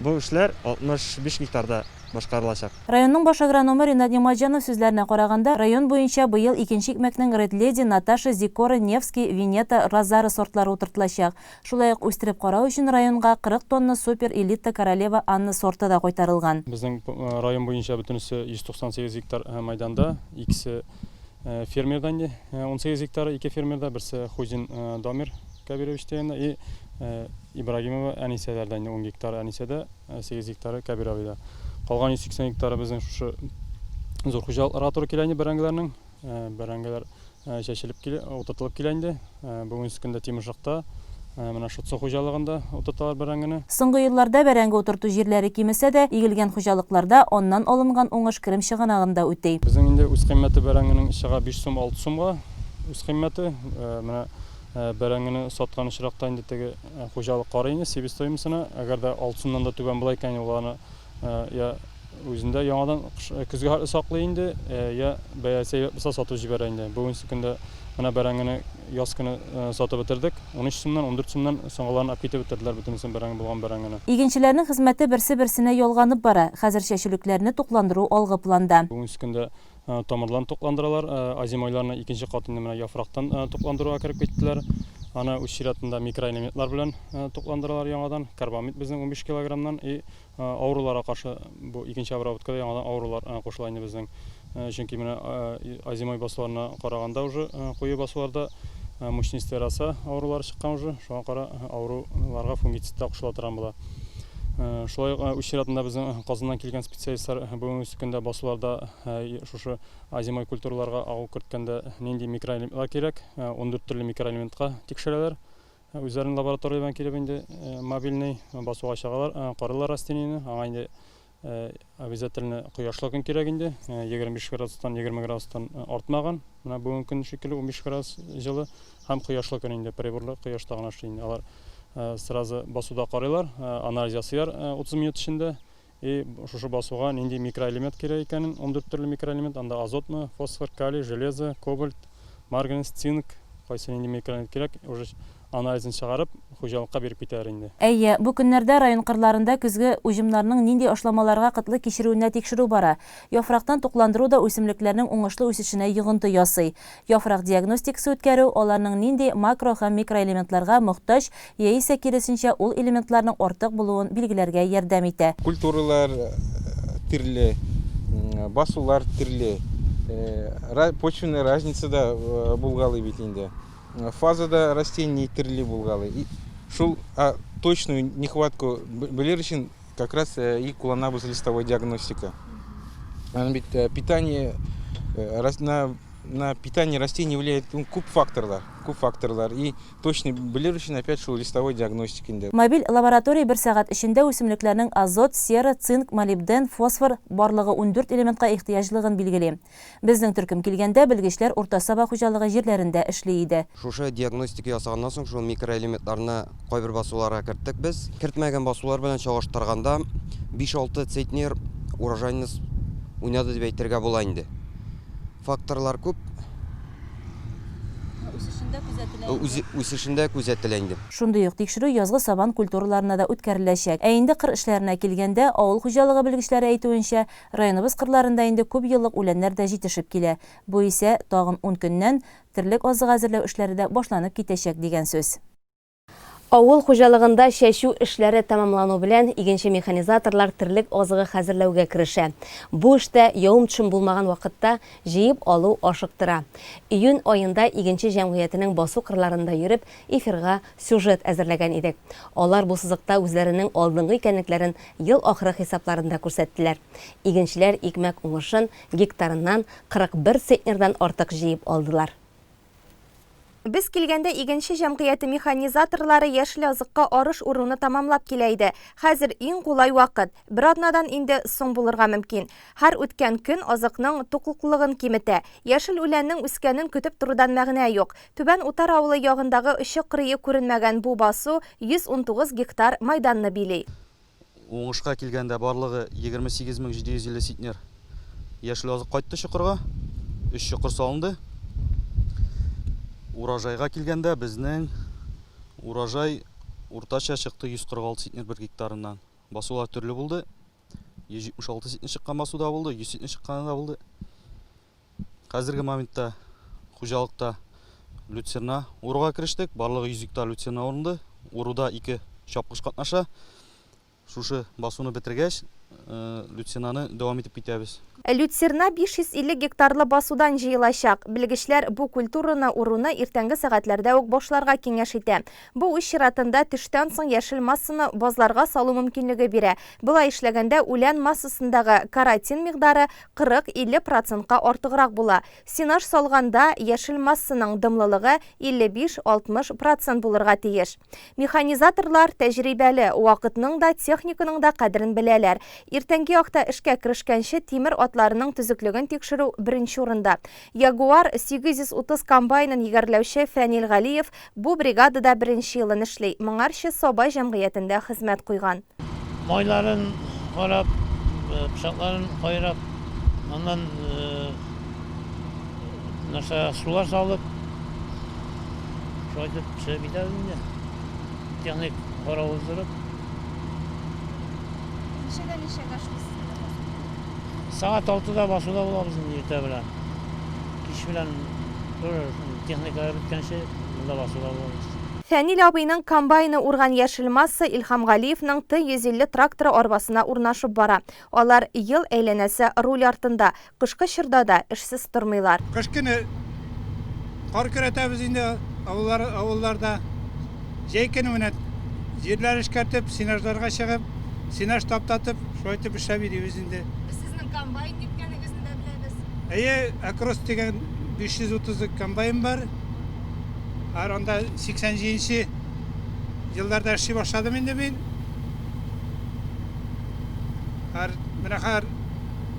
Бу эшләр 65 гектарда башкарылачак. Районның баш агрономы Ринат Нигъмәтҗанов сүзләренә караганда, район буенча быел икенче икмәкнең Ред Леди, Наташа, Зикора, Невский, Венета, Розара сортлары утыртылачак. Шулай ук үстереп карау өчен районга 40 тонна Супер Элита Королева Анна сорты да кайтарылган. Безнең район буенча бөтенесе 198 гектар мәйданда, икесе Фермерда инде 18 гектары, ике фермерда, берсе Хузин Дамир Кәбирович дигәндә и Ибрагимова Әнисәләрдә инде 10 гектар Әнисәдә, 8 гектары Кәбировида. Калган 180 гектары безнең шушы зур хуҗалыкларга туры килә инде бәрәңгеләрнең. Бәрәңгеләр чәчелеп килә, утыртылып килә инде. Бүгенге көндә Тимершыкта, Менә Шутсы хуҗалыгында утырталар бәрәңгене. Соңгы елларда бәрәңге утырту җирләре кимесә дә, игелгән хуҗалыкларда аннан алынган уңыш керем чыганагын да үти. Безнең инде үзкыйммәте бәрәңгенең чыга 5 сум 6 сумга үзкыйммәте. Менә бәрәңгене саткан очракта инде теге хуҗалык карый инде себестоимостена. Әгәр дә 6 сумнан да түбән була икән, ул аны Я үзендә яңадан көзгә хәтле саклый инде, я бәясе әйбәт булса сатып җибәрә инде. Бүгенге көндә менә бәрәңгене яз көне сатып бетердек. 13 сумнан, 14 сумнан соңгыларын алып китеп бетерделәр бөтенесен бәрәңге булган бәрәңгене. Игенчеләрнең хезмәте берсе-берсенә ялганып бара. Хәзер чәчүлекләрне тукландыру алгы планда. Бүгенге көндә Тамырларын тукландыралар. Озимойларны икенче кат инде менә яфрактан тукландыруга кереп киттеләр. Аны үз чиратында микроэлементлар белән тукландыралар яңадан. Карбамид безнең 15 килограммнан и авыруларга каршы бу икенче обработкада яңадан авырулар кушыла инде безнең. Чөнки менә озимой басуларына караганда уже куе басуларда мучнистая роса авырулары чыккан уже. Шуңа кара авыруларга фунгицид та кушыла торган була. Шулай ук үз чиратында безнең Казаннан килгән специалистлар бүгенге көндә басуларда шушы озимой культураларга агу керткәндә нинди микроэлементлар кирәк, 14 төрле микроэлементка тикшерәләр. Үзләренең лаборатория белән килеп инде мобильный басуга чыгалар, карыйлар растениене. Аңа инде обязательно кояшлы көн кирәк инде, 25 градустан, 20 градустан артмаган. Менә бүгенге көн шикелле 15 градус җылы һәм кояшлы көн инде, приборлар кояшта гына эшли инде. Алар сразу басуда карыйлар, анализ ясыйлар 30 минут эчендә. И шушы басуга нинди микроэлемент кирәк икәнен, 14 төрле микроэлемент, анда азотмы, фосфор, калий, железо, кобальт, марганец, цинк, кайсы нинди микроэлемент кирәк, уже анализын чыгарып, хуҗалыкка биреп китәләр инде. Әйе, бу көннәрдә район кырларында көзге уҗымнарның нинди ашламаларга кытлык кичерүенә тикшерү бара. Яфрактан тукландыру да үсемлекләрнең уңышлы үсешенә йогынты ясый. Яфрак диагностикасы үткәрү, аларның нинди макро һәм микроэлементларга мохтаҗ яисә, киресенчә, ул элементларның артык булуын билгеләргә ярдәм итә. Культуралар төрле, басулар төрле, почвенная разница да булгалый бит инде. Фаза да растений төрле булгалый. И шул точную нехватку белер өчен как раз и кулланабыз листовой диагностика. Аның бит питание на на питание растений влияет ну, күп факторлар, күп факторлар. И точно белер өчен опять шул листовой диагностика инде. Мобиль лаборатория бер сәгать эчендә үсемлекләрнең азот, сера, цинк, молибден, фосфор, барлыгы 14 элементка ихтыяҗлыгын билгели. Безнең төркем килгәндә, белгечләр Урта Саба хуҗалыгы җирләрендә эшли иде. Шушы диагностика ясаганнан соң, шул микроэлементларны кайбер басуларга керттек без. Кертмәгән басулар белән чагыштырганда, биш-алты центнер урожайность уйнады дип әйтергә була инде. Факторлар күп. Үсешендә күзәтелә инде. Үсешендә күзәтелә инде. Шундый ук тикшерү язгы сабан культураларына да үткәреләчәк. Ә инде кыр эшләренә килгәндә, авыл хуҗалыгы белгечләре әйтүенчә, Районыбыз кырларында инде күп еллык үләннәр дә җитешеп килә. Бу исә, тагын ун көннән, терлек азыгы әзерләү эшләре дә башланып китәчәк дигән сүз. Авыл хуҗалыгында чәчү эшләре тәмамлану белән, игенче-механизаторлар терлек азыгы хәзерләүгә керешә. Бу эштә явым-төшем булмаган вакытта җыеп алу ашыктыра. Июнь аенда Игенче җәмгыятенең басу-кырларында йөреп, эфирга сюжет әзерләгән идек. Алар бу сызыкта үзләренең алдынгы икәнлекләрен ел ахыры хисапларында күрсәттеләр. Игенчеләр икмәк уңышын гектарыннан 41 центнердан артык җыеп алдылар. Без килгәндә Игенче җәмгыяте механизаторлары яшел азыкка арыш уруны тамамлап килә иде. Хәзер иң кулай вакыт. Бер атнадан инде соң булырга мөмкин. Һәр үткән көн азыкның туклыклылыгын киметә. Яшел үләннең үскәнен көтеп торудан мәгънә юк. Түбән Утар авылы ягындагы очы-кырые күренмәгән бу басу 119 гектар майданны били. Уңышка килгәндә, барлыгы 28750 центнер яшел азык кайтты чокырга. Өч чокыр салынды. Урожайга килгәндә, безнең урожай уртача чыкты 146 центнер бер гектарыннан. Басулар төрле булды. 176 центнер чыккан басу да булды, 100 центнер чыкканы да булды. Хәзерге моментта хуҗалыкта люцерна уруга керештек. Барлыгы 100 гектар люцерна урынды. Уруда ике чапкыч катнаша. Шушы басуны бетергәч, люцинаны дәвам итеп китәбез. Люцерна 550 гектарлы басудан җыелачак. Белгечләр бу культураны уруны иртәнге сәгатьләрдә үк башларга киңәш итә. Бу үз чиратында төштән соң яшел массаны базларга салу мөмкинлеге бирә. Болай эшләгәндә үлән массасындагы каротин микъдары 40-50 процентка артыграк була. Сенаж салганда яшел массаның дымлылыгы 55-60 процент булырга тиеш. Механизаторлар тәҗрибәле, вакытның да, техниканың да кадерен беләләр. Иртәнге якта эшкә керешкәнче тимер атларының төзеклеген тикшерү беренче урында. Ягуар 830 комбайнын егәрләүче Фәнил Галиев бу бригадада беренче елын эшли, моңарчы Саба җәмгыятендә хезмәт куйган. Майларын карап, пычакларын кайрап, аннан нәрсә сулар салып, шулай итеп пешереп китәбез инде. Техник карау уздырып. Ничәдән ничәгә эшлисез менә басуда? Сәгать алтыда басуда булабыз инде иртә белән. Кич белән тоже техника беткәнче монда басуда булабыз. Фәнил абыйның комбайны урган яшел масса Илһам Галиевның Т-150 тракторы арбасына урнашып бара. Алар ел әйләнәсе руль артында, кышкы чорда да эшсез тормыйлар. Кыш көне кар көрәтәбез инде авыллар, авылларда. Җәй көне менә җирләр эшкәртеп, сенажларга чыгып, сенаж таптатып, шулай итеп эшләп йөрибез инде. Без сезнең комбайн йөрткәнегезне дә беләбез. Әйе, Акрос дигән 530 комбайн бар. Ар анда 87 нче елларда эшли башладым инде мин. Ар менә хәзер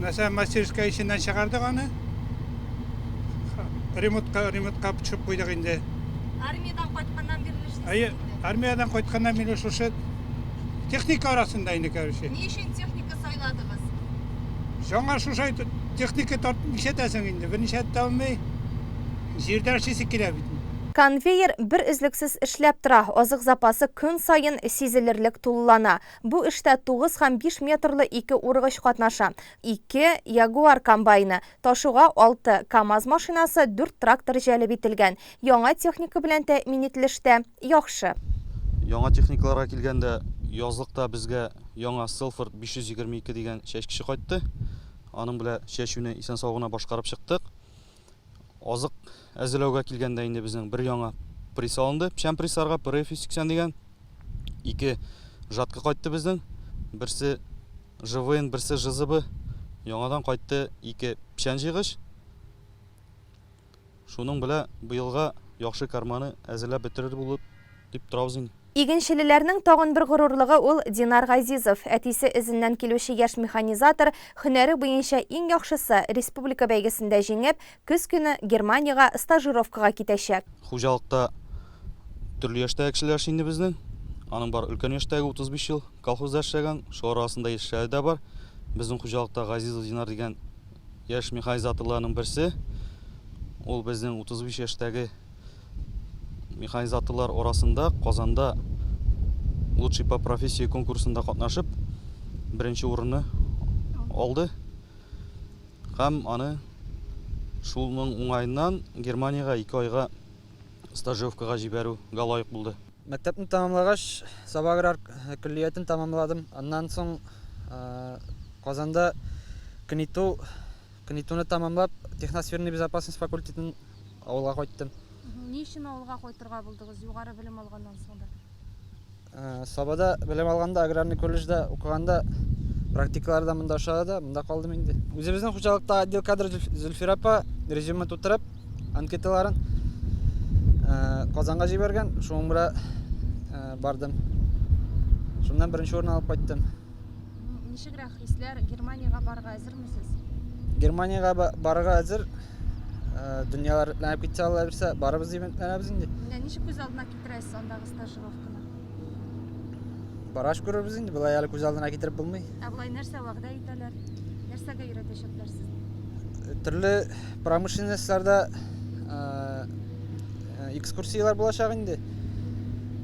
нәрсә мастерская эченнән чыгардык аны. Ремонтка ремонтка төшеп куйдык инде. Армиядән кайтканнан бирле эшлисез Әйе, армиядән кайтканнан бирле шушы техника арасында инде, короче. Ни өчен техника сайладыгыз? Жаңа шушы техника тартып нишләтәсең инде? Берничә тә алмый. Җирдә эшлисе килә бит. Конвейер бер өзлексез эшләп тора, азык запасы көн саен сизелерлек тулылана. Бу эштә 9 һәм 5 метрлы ике ургыч катнаша, ике Ягуар комбайны, ташуга алты КАМАЗ машинасы, дүрт трактор җәлеп ителгән. Яңа техника белән тәэмин ителеш тә яхшы. Яңа техникаларга килгәндә, язлыкта безгә яңа Селфорд 522 дигән чәчкече кайтты. Аның белән чәчүне исән-сау гына башкарып чыктык. Азык әзерләүгә килгәндә инде безнең бер яңа пресс алынды. Печән прессларга PRF 180 дигән. Ике жатка кайтты безнең. Берсе ЖВН, берсе ЖЗБ. Яңадан кайтты ике печән җыйгыч. Шуның белән быелга яхшы карманы әзерләп бетерер булып дип торабыз инде. Игенчелеләрнең тагын бер горурлыгы ул Динар Газизов. Әтисе эзеннән килүче яшь механизатор, һөнәре буенча иң яхшысы, республика бәйгесендә җиңеп, көз көне Германиягә стажировкага китәчәк. Хуҗалыкта төрле яшьтәге кешеләр эшли инде безнең. Аның бар өлкән яшьтәге, 35 ел колхозда эшләгән, шулар арасында яшьләре дә бар. Безнең хуҗалыкта Газизов Динар дигән яшь механизаторларның берсе. Ул безнең 35 яшьтәге Механизаторлар арасында Казанда Лучший по профессии конкурсында катнашып, беренче урынны алды. Һәм аны шуның уңаеннан Германиягә ике айга стажировкага җибәрүгә лаек булды. Мәктәпне тәмамлагач, Саба аграр көллиятен тәмамладым. Аннан соң Казанда КНИТУ КНИТУны тәмамлап, техносферный безопасность факультетын авылга кайттым. Ни өчен авылга кайтырга булдыгыз, югары белем алганнан соң да? Э, Сабада белем алганда, аграрный колледжда укыганда практикалар да монда ошады да, монда калдым инде. Үзебезнең хуҗалыкта отдел кадр Зөлфирә апа резюме тутырып, анкеталарын э, Казанга җибәргән, шуның белән э, бардым. Шуннан беренче урын алып кайттым. Ничегрәк хисләр, Германиягә барырга әзермесез? Германиягә барырга әзер. Э, дөньялар рәтләнеп китсә, Алла бирсә, барыбыз дип өметләнәбез инде. Менә ничек күз алдына китерәсез андагы стажировканы? Баргач күрербез инде, болай әле күз алдына китереп булмый. Ә болай нәрсә вәгъдә итәләр? Нәрсәгә өйрәтәчәкләр сезне? Төрле промышленностьларда э, э, экскурсияләр булачак инде.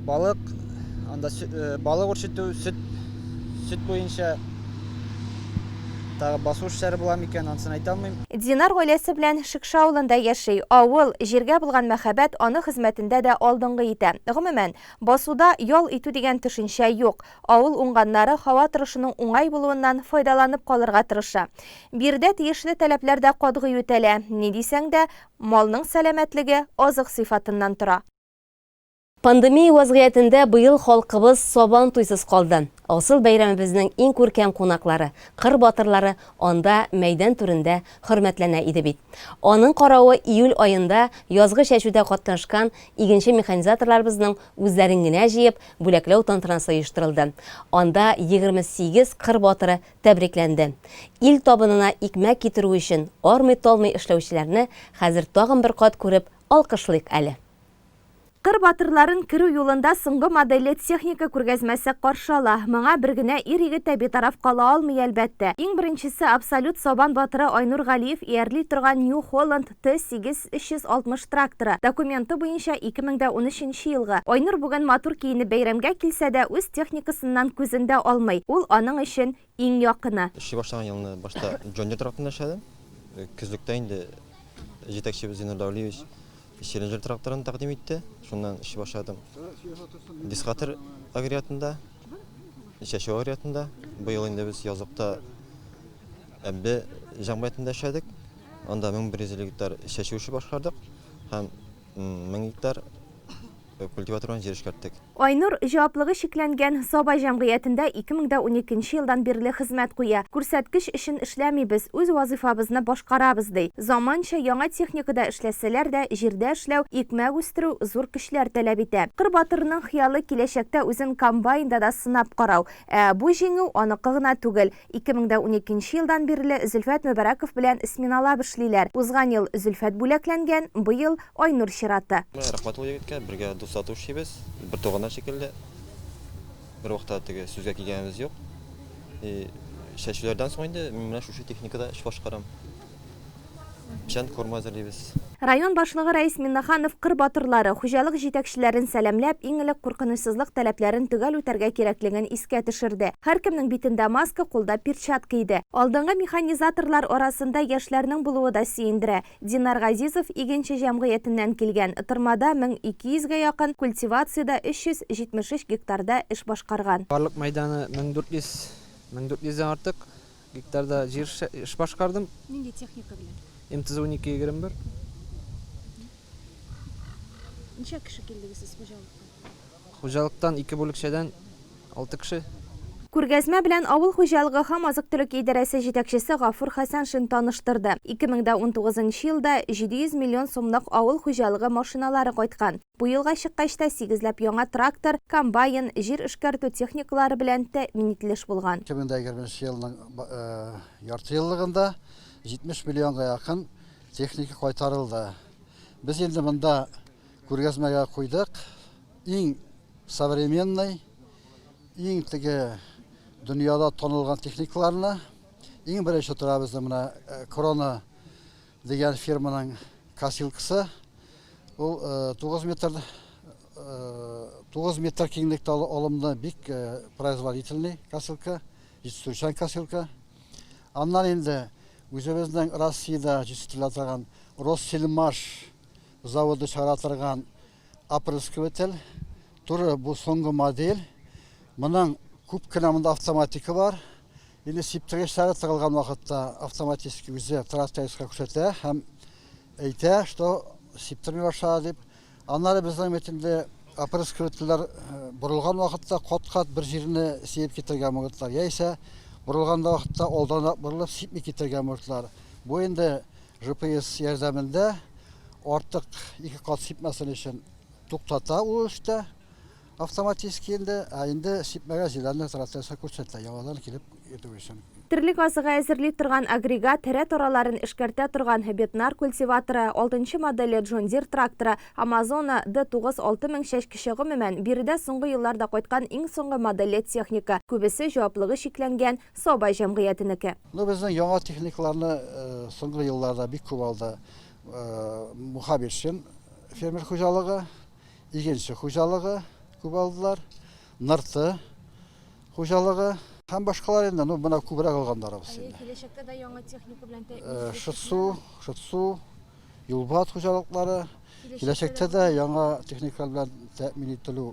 Балык, анда балык үрчетү, сөт, сөт буенча. Тагы басу эшләре була микән, анысын әйтә алмыйм. Динар гаиләсе белән Шекше авылында яши. Авыл, җиргә булган мәхәббәт аны хезмәтендә дә алдынгы итә. Гомумән, басуда ял итү дигән төшенчә юк. Авыл уңганнары һава торышының уңай булуыннан файдаланып калырга тырыша. Биредә тиешле таләпләр дә катгый үтәлә. Ни дисәң дә, малның сәламәтлеге азык сыйфатыннан тора. Пандемия вазгыятендә быел халкыбыз Сабан туйсыз калды. Асыл бәйрәмебезнең иң күркәм кунаклары, кыр батырлары анда мәйдан түрендә хөрмәтләнә иде бит. Аның каравы июль аенда язгы чәчүдә катнашкан игенче-механизаторларыбызның үзләрен генә җыеп, бүләкләү тантанасы оештырылды. Анда 28 кыр батыры тәбрикләнде. Ил табынына икмәк китерү өчен армый-талмый эшләүчеләрне хәзер тагын бер кат күреп алкышлыйк әле. Кыр батырларын керү юлында соңгы модельле техника күргәзмәсе каршы ала. Моңа бер генә ир-егет тә битараф кала алмый, әлбәттә. Иң беренчесе, абсолют сабан батыры Айнур Галиев иярли торган New Holland T 8360 тракторы. Документы буенча 2013 нче елгы. Айнур бүген матур киенеп бәйрәмгә килсә дә, үз техникасыннан күзен дә алмый. Ул аның өчен иң якыны. Эшли башлаган елны башта John Deere тракторында эшләдем. Көзлектә инде җитәкчебез Зиннур Дәүлиевич Челленджер тракторын тәкъдим итте. Шуннан эшли башладым. Дискатор агрегатында, чәчү агрегатында. Быел инде без язлыкта Әббе җәмгыятендә эшләдек. Анда 1150 гектар чәчү эше башкардык һәм 1000 гектар культиватор белән җир эшкәрттек. Айнур җаваплыгы чикләнгән Саба җәмгыятендә 2012 нче елдан бирле хезмәт куя. Күрсәткеч өчен эшләмибез, үз вазыйфабызны башкарабыз, ди. Заманча яңа техникада эшләсәләр дә, җирдә эшләү, икмәк үстерү зур көчләр таләп итә. Кыр батырының хыялы киләчәктә үзен комбайнда да сынап карау. Ә бу җиңү аныкы гына түгел. 2012 нче елдан бирле Зөлфәт Мөбәрәков белән сменалап эшлиләр. Узган ел Зөлфәт бүләкләнгән, быел, Айнур чираты. Рәхмәт ул егеткә, бергә дус-тату эшлибез, бертуганнар шикелле. Бервакытта теге сүзгә килгәнебез юк. И чәчүләрдән соң инде мин менә шушы техникада эш башкарам. Печән корма әзерлибез. Район башлыгы Рәис Миннеханов кыр батырлары, хуҗалык җитәкчеләрен сәламләп, иң элек куркынычсызлык таләпләрен төгәл үтәргә кирәклеген искә төшерде. Һәркемнең битендә маска, кулда перчатка иде. Алдынгы механизаторлар арасында яшьләрнең булуы да сөендерә. Динар Газизов Игенче җәмгыятеннән килгән, тырмада 1200 гә якын, культивациядә 373 гектарда эш башкарган. Барлык мәйданы 1400, 1400 дән артык. Гектарда җир эш башкардым. Нинди техника белән? МТЗ 1221. Ничә кеше килдегез сез хуҗалыктан? Хуҗалыктан ике бүлекчәдән алты кеше. Күргәзмә белән авыл хуҗалыгы һәм азык-төлек идарәсе җитәкчесе Гафур Хәсәншин таныштырды. 2019 нчы елда 700 миллион сумлык авыл хуҗалыгы машиналары кайткан. Бу елга чыккач та сигезләп яңа трактор, комбайн, җир эшкәртү техникалары белән тәэмин ителеш булган. 2020 нче елның яртыеллыгында 70 миллионга якын техника кайтарылды. Без инде монда күргәзмәгә куйдык иң современный, иң теге дөньяда танылган техникаларны. Иң беренче тора безнең менә Крона дигән фирманың косилкасы. Ул 9 метр 9 метр киңлектә алымны бик производительный косилка, җитештерүчән косилка. Аннан инде үзебезнең Россиядә җитештерелә торган Россельмаш заводы чыгара торган опрыскиватель. Туры бу соңгы модель. Моның күп кенә монда автоматика бар. Инде сиптергечләре тыгылган вакытта автоматически үзе трактористка күрсәтә һәм әйтә, что сиптерми башлады дип. Аннары безнең бит инде опрыскивательләр борылган вакытта кат-кат бер җирне сибеп китергә могытлар, яисә борылганда вакытта алданрак борылып сипми китергә могытлар. Бу инде GPS ярдәмендә артык ике кат сипмәсен өчен туктата ул эштә. Автоматически инде, ә инде сипмәгә җиләнне трактористка күрсәтә, яңадан килеп йөртү өчен. Терлек азыгы әзерли торган агрегат, рәт араларын эшкәртә торган Бетнар культиваторы, алтынчы модельле Джон Дир тракторы, Амазона Д-9 6000 чәчкече, гомумән, биредә соңгы елларда кайткан иң соңгы модельле техника, күбесе җаваплыгы чикләнгән Саба җәмгыятенеке. Ну, безнең яңа техникаларны соңгы елларда бик күп алды Мухабиршин фермер хуҗалыгы. Игенче хуҗалыгы күп алдылар. Нырты хуҗалыгы. Һәм башкалар инде, ну, менә күбрәк алганнарыбыз инде. Киләчәктә дә яңа техника белән тәэмин Шытсу, Шытсу, Юлбат хуҗалыклары киләчәктә дә яңа техника белән тәэмин ителү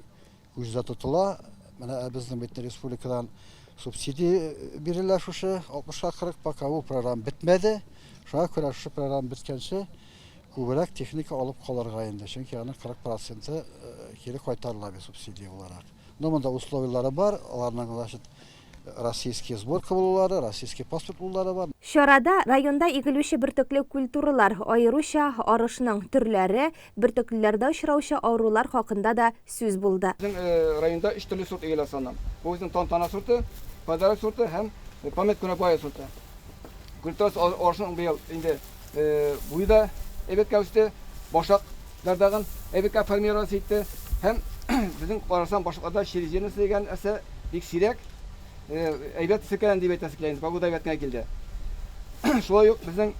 күздә тотыла. Менә безнең бит республикадан субсидия бирелә шушы 60-ка 40, пока ул программа бетмәде. Шуңа күрә шушы программа беткәнче күбрәк техника алып калырга инде, чөнки аның 40 проценты кире кайтарыла бит субсидия буларак. Но монда условияләре бар, аларның, значит, российский сборка булулары, российский паспорт булулары бар. Чарада районда игелүче бөртекле культуралар, аеруча арышның төрләре, бөртеклеләрдә очраучы авырулар хакында да сүз булды. Безнең районда өч төрле сорт игелә санам. Бу безнең Тантана сорты, Подарок сорты һәм Память Кунакбая сорты. Культурасы арышның быел инде буе да әйбәткә үсте, башак дардагын әйбәткә формироваться итте. Һәм безнең карасаң, башакларда черезерность дигән нәрсә бик сирәк. Әйбәт селкеләнде дип әйтәсе килә инде, погода әйбәт кенә килде. Шулай ук безнең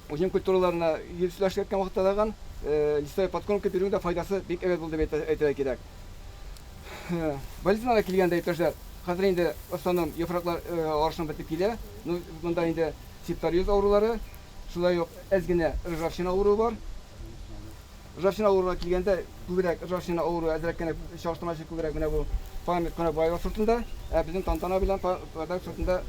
уҗым культураларына ел сүләшкә киткән вакытта дагын листовая подкормка бирүнең дә файдасы бик әйбәт булды дип әйтергә кирәк. Болезньнарга килгәндә, иптәшләр, хәзер инде в основном яфраклар арышның бетеп килә. Ну, монда инде септориоз авырулары, шулай ук әз генә ржавчина авыруы бар. Ржавчина авыруына килгәндә, күбрәк ржавчина авыруы әзрәк кенә чагыштырмача күбрәк менә бу Память Кунакбаева сортында, ә безнең Тантана белән Подарок сортында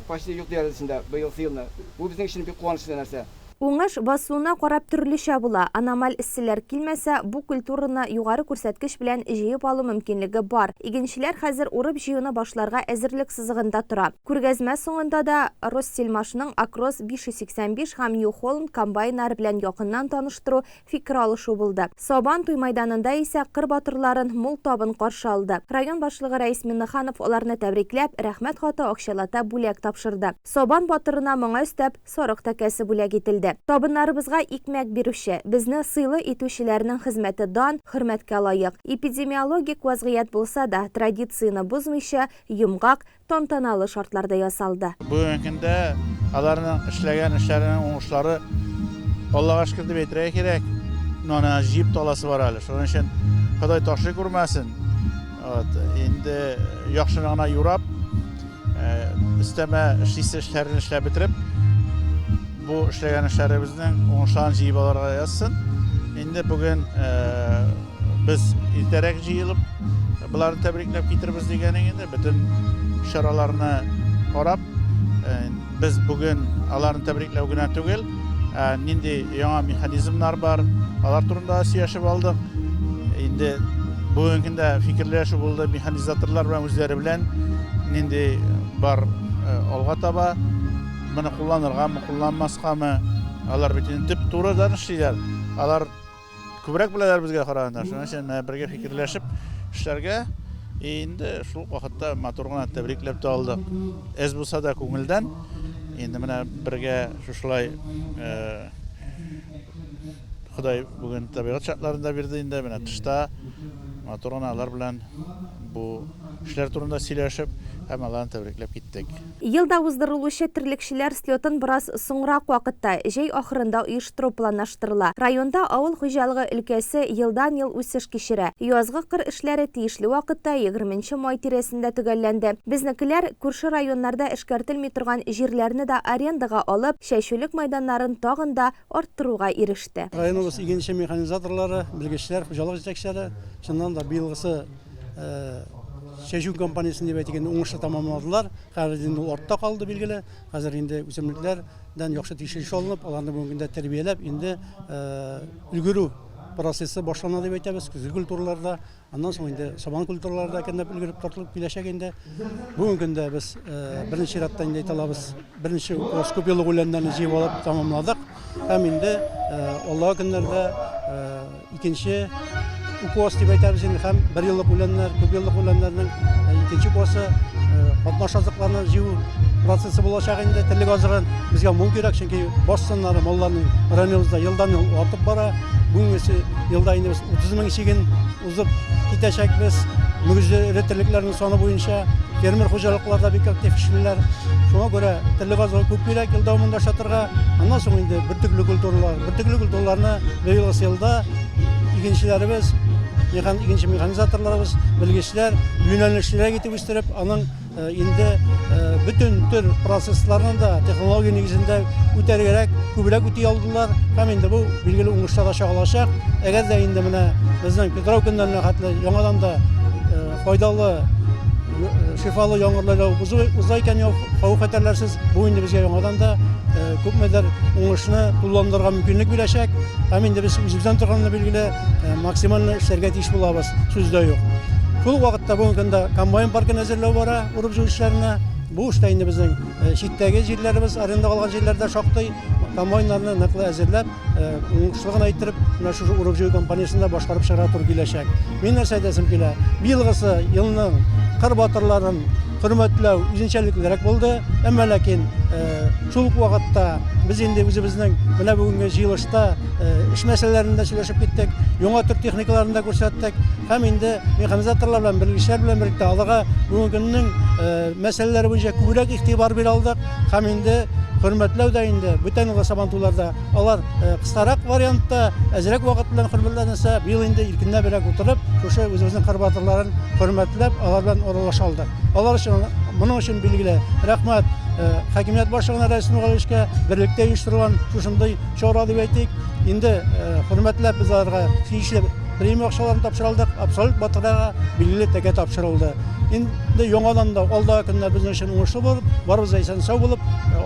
почти юк диярлек эчендә быелгы елны. Бу безнең өчен бик куанычлы нәрсә. Уңыш басуына карап төрлечә була. Аномаль эсселәр килмәсә, бу культураны югары күрсәткеч белән җыеп алу мөмкинлеге бар. Игенчеләр хәзер урып-җыюны башларга әзерлек сызыгында тора. Күргәзмә соңында да Ростсельмашның Акрос 585 һәм Нью Холланд комбайннары белән якыннан таныштыру, фикер алышу булды. Сабан туй майданында исә кыр батырларын мул табын каршы алды. Район башлыгы Рәис Миңнеханов аларны тәбрикләп, Рәхмәт хаты, акчалата бүләк тапшырды. Сабан батырына моңа өстәп, сарык тәкәсе бүләк ителде. Табыннарыбызга икмәк бирүче, безне сыйлы итүчеләрнең хезмәте дан, хөрмәткә лаек. Эпидемиологик вазгыять булса да, традицияне бозмыйча, йомгак, тантаналы шартларда ясалды. Бүгенге көндә аларның эшләгән эшләренең уңышлары Аллага шөкер дип әйтергә кирәк. Но аны җыеп та аласы бар әле. Шуның өчен Ходай ташлый күрмәсен. Вот, инде яхшыны гына юрап, өстәмә эшлисе эшләрен эшләп бетереп, бу эшләгән эшләребезнең уңышларын җыеп алырга язсын. Инде бүген Без иртәрәк җыелып, боларны тәбрикләп китербез дигән инде, бөтен чараларны карап, без бүген аларны тәбрикләү генә түгел, ә нинди яңа механизмнар бар, алар турында сөйләшеп алдык. Инде бүгенге көндә фикерләшү булды механизаторлар белән үзләре белән нинди бар алга таба моны кулланыргамы, кулланмаскамы. Алар бит инде төп турыдан эшлиләр. Алар Күбрәк беләләр безгә караганда. Шуның өчен менә бергә фикерләшеп эшләргә. И инде шул ук вакытта матур гына тәбрикләп тә алдык. Әз булса да күңелдән. Инде менә бергә шушылай Ходай бүген табигать шартларын да бирде инде. Менә тышта матур гына алар белән бу эшләр турында сөйләшеп һәм аларны тәбрикләп киттек. Елда уздырылучы терлекчеләр слетын бераз соңрак вакытта, җәй ахырында оештыру планлаштырыла. Районда авыл хуҗалыгы өлкәсе елдан-ел үсеш кичерә. Язгы кыр эшләре тиешле вакытта, егерменче май тирәсендә төгәлләнде. Безнекеләр, күрше районнарда эшкәртелми торган җирләрне дә арендага алып, чәчүлек мәйданнарын тагын да арттыруга иреште. Районыбыз игенче-механизаторлары, белгечләр, хуҗалык җитәкчеләре, чыннан да, быелгысы чәчү кампаниясен дип әйтик инде, уңышлы тәмамладылар. Хәзер инде ул артта калды, билгеле. Хәзер инде үсемлекләрдән яхшы тикшереш алынып, аларны бүгенге көндә тәрбияләп, инде өлгерү процессы башлана дип әйтәбез. Көзге культураларда, аннан соң инде сабан культуралары да әкренләп өлгереп тартылып киләчәк инде. Бүгенге көндә без беренче чиратта инде әйтә алабыз, беренче укос күпьеллык үләннәрне җыеп алып тәмамладык. Һәм инде алдагы көннәрдә Икенче укос дип әйтәбез инде һәм бер еллык үләннәр, күп еллык үләннәрнең икенче укосы катнаш азыкларны җыю процессы булачак инде. Терлек азыгы безгә мул кирәк, чөнки баш саннары малларның районыбызда елдан-ел артып бара. Бүгенге елда инде без 30 мең чиген узып китәчәкбез. Мөгезле эре терлекләрнең саны буенча фермер хуҗалыклары да бик актив эшлиләр. Шуңа күрә терлек азыгы күп кирәк ел дәвамында ашатырга. Аннан соң инде бөртекле культуралар. Бөртекле культураларны быелгысы елда игенчеләребез игенче механизаторларыбыз, белгечләр юнәлешлерәк итеп үстереп, аның инде бөтен төр процессларны да технология нигезендә үтәргәрәк, күбрәк үти алдылар һәм инде бу билгеле уңышта да чагылачак. Әгәр дә инде менә безнең Петров көннәренә хәтле яңадан да файдалы шифалы яңгырлар явып уза икән хәвеф-хәтәрләрсез, бу инде безгә яңадан да күпмедер уңышны тулыландырырга мөмкинлек бирәчәк. Һәм инде без үзебездән торганны билгеле максимально эшләргә тиеш булабыз, сүз дә юк. Шул ук вакытта бүгенге көндә комбайн паркын әзерләү бара урып-җыю эшләренә. Бу эштә инде безнең читтәге җирләребез, арендага алган җирләр дә шактый. Комбайннарны ныклы әзерләп, уңышлы гына иттереп, менә шушы урып-җыю кампаниясен дә башкарып чыгарга туры киләчәк. Мин нәрсә әйтәсем килә, быелгысы елның кыр батырларын хөрмәтләү үзенчәлеклерәк булды, әмма ләкин шул ук вакытта без инде үзебезнең менә бүгенге җыелышта эш мәсьәләләрен дә сөйләшеп киттек, яңа төр техникаларын да күрсәттек һәм инде механизаторлар белән, белгечләр белән берлектә аларга бүгенге көннең мәсьәләләре буенча күбрәк игътибар бирә алдык һәм инде хөрмәтләү дә инде бүтән елгы Сабантуйларда алар кыскарак вариантта, әзрәк вакыт белән хөрмәтләнсә, быел инде иркенләбрәк утырып, шушы үзебезнең кыр батырларын хөрмәтләп, алар белән аралаша алдык. Алар өчен, моның өчен билгеле, рәхмәт хакимият башлыгына Рәис Нургалиевичка, берлектә оештырылган шушындый чара дип әйтик. Инде хөрмәтләп без аларга тиешле премия акчаларын тапшыра алдык, абсолют батырга билгеле тәкә тапшырылды. Инде яңадан да алдагы көннәр безнең өчен уңышлы булып, барыбыз да исән-сау булып,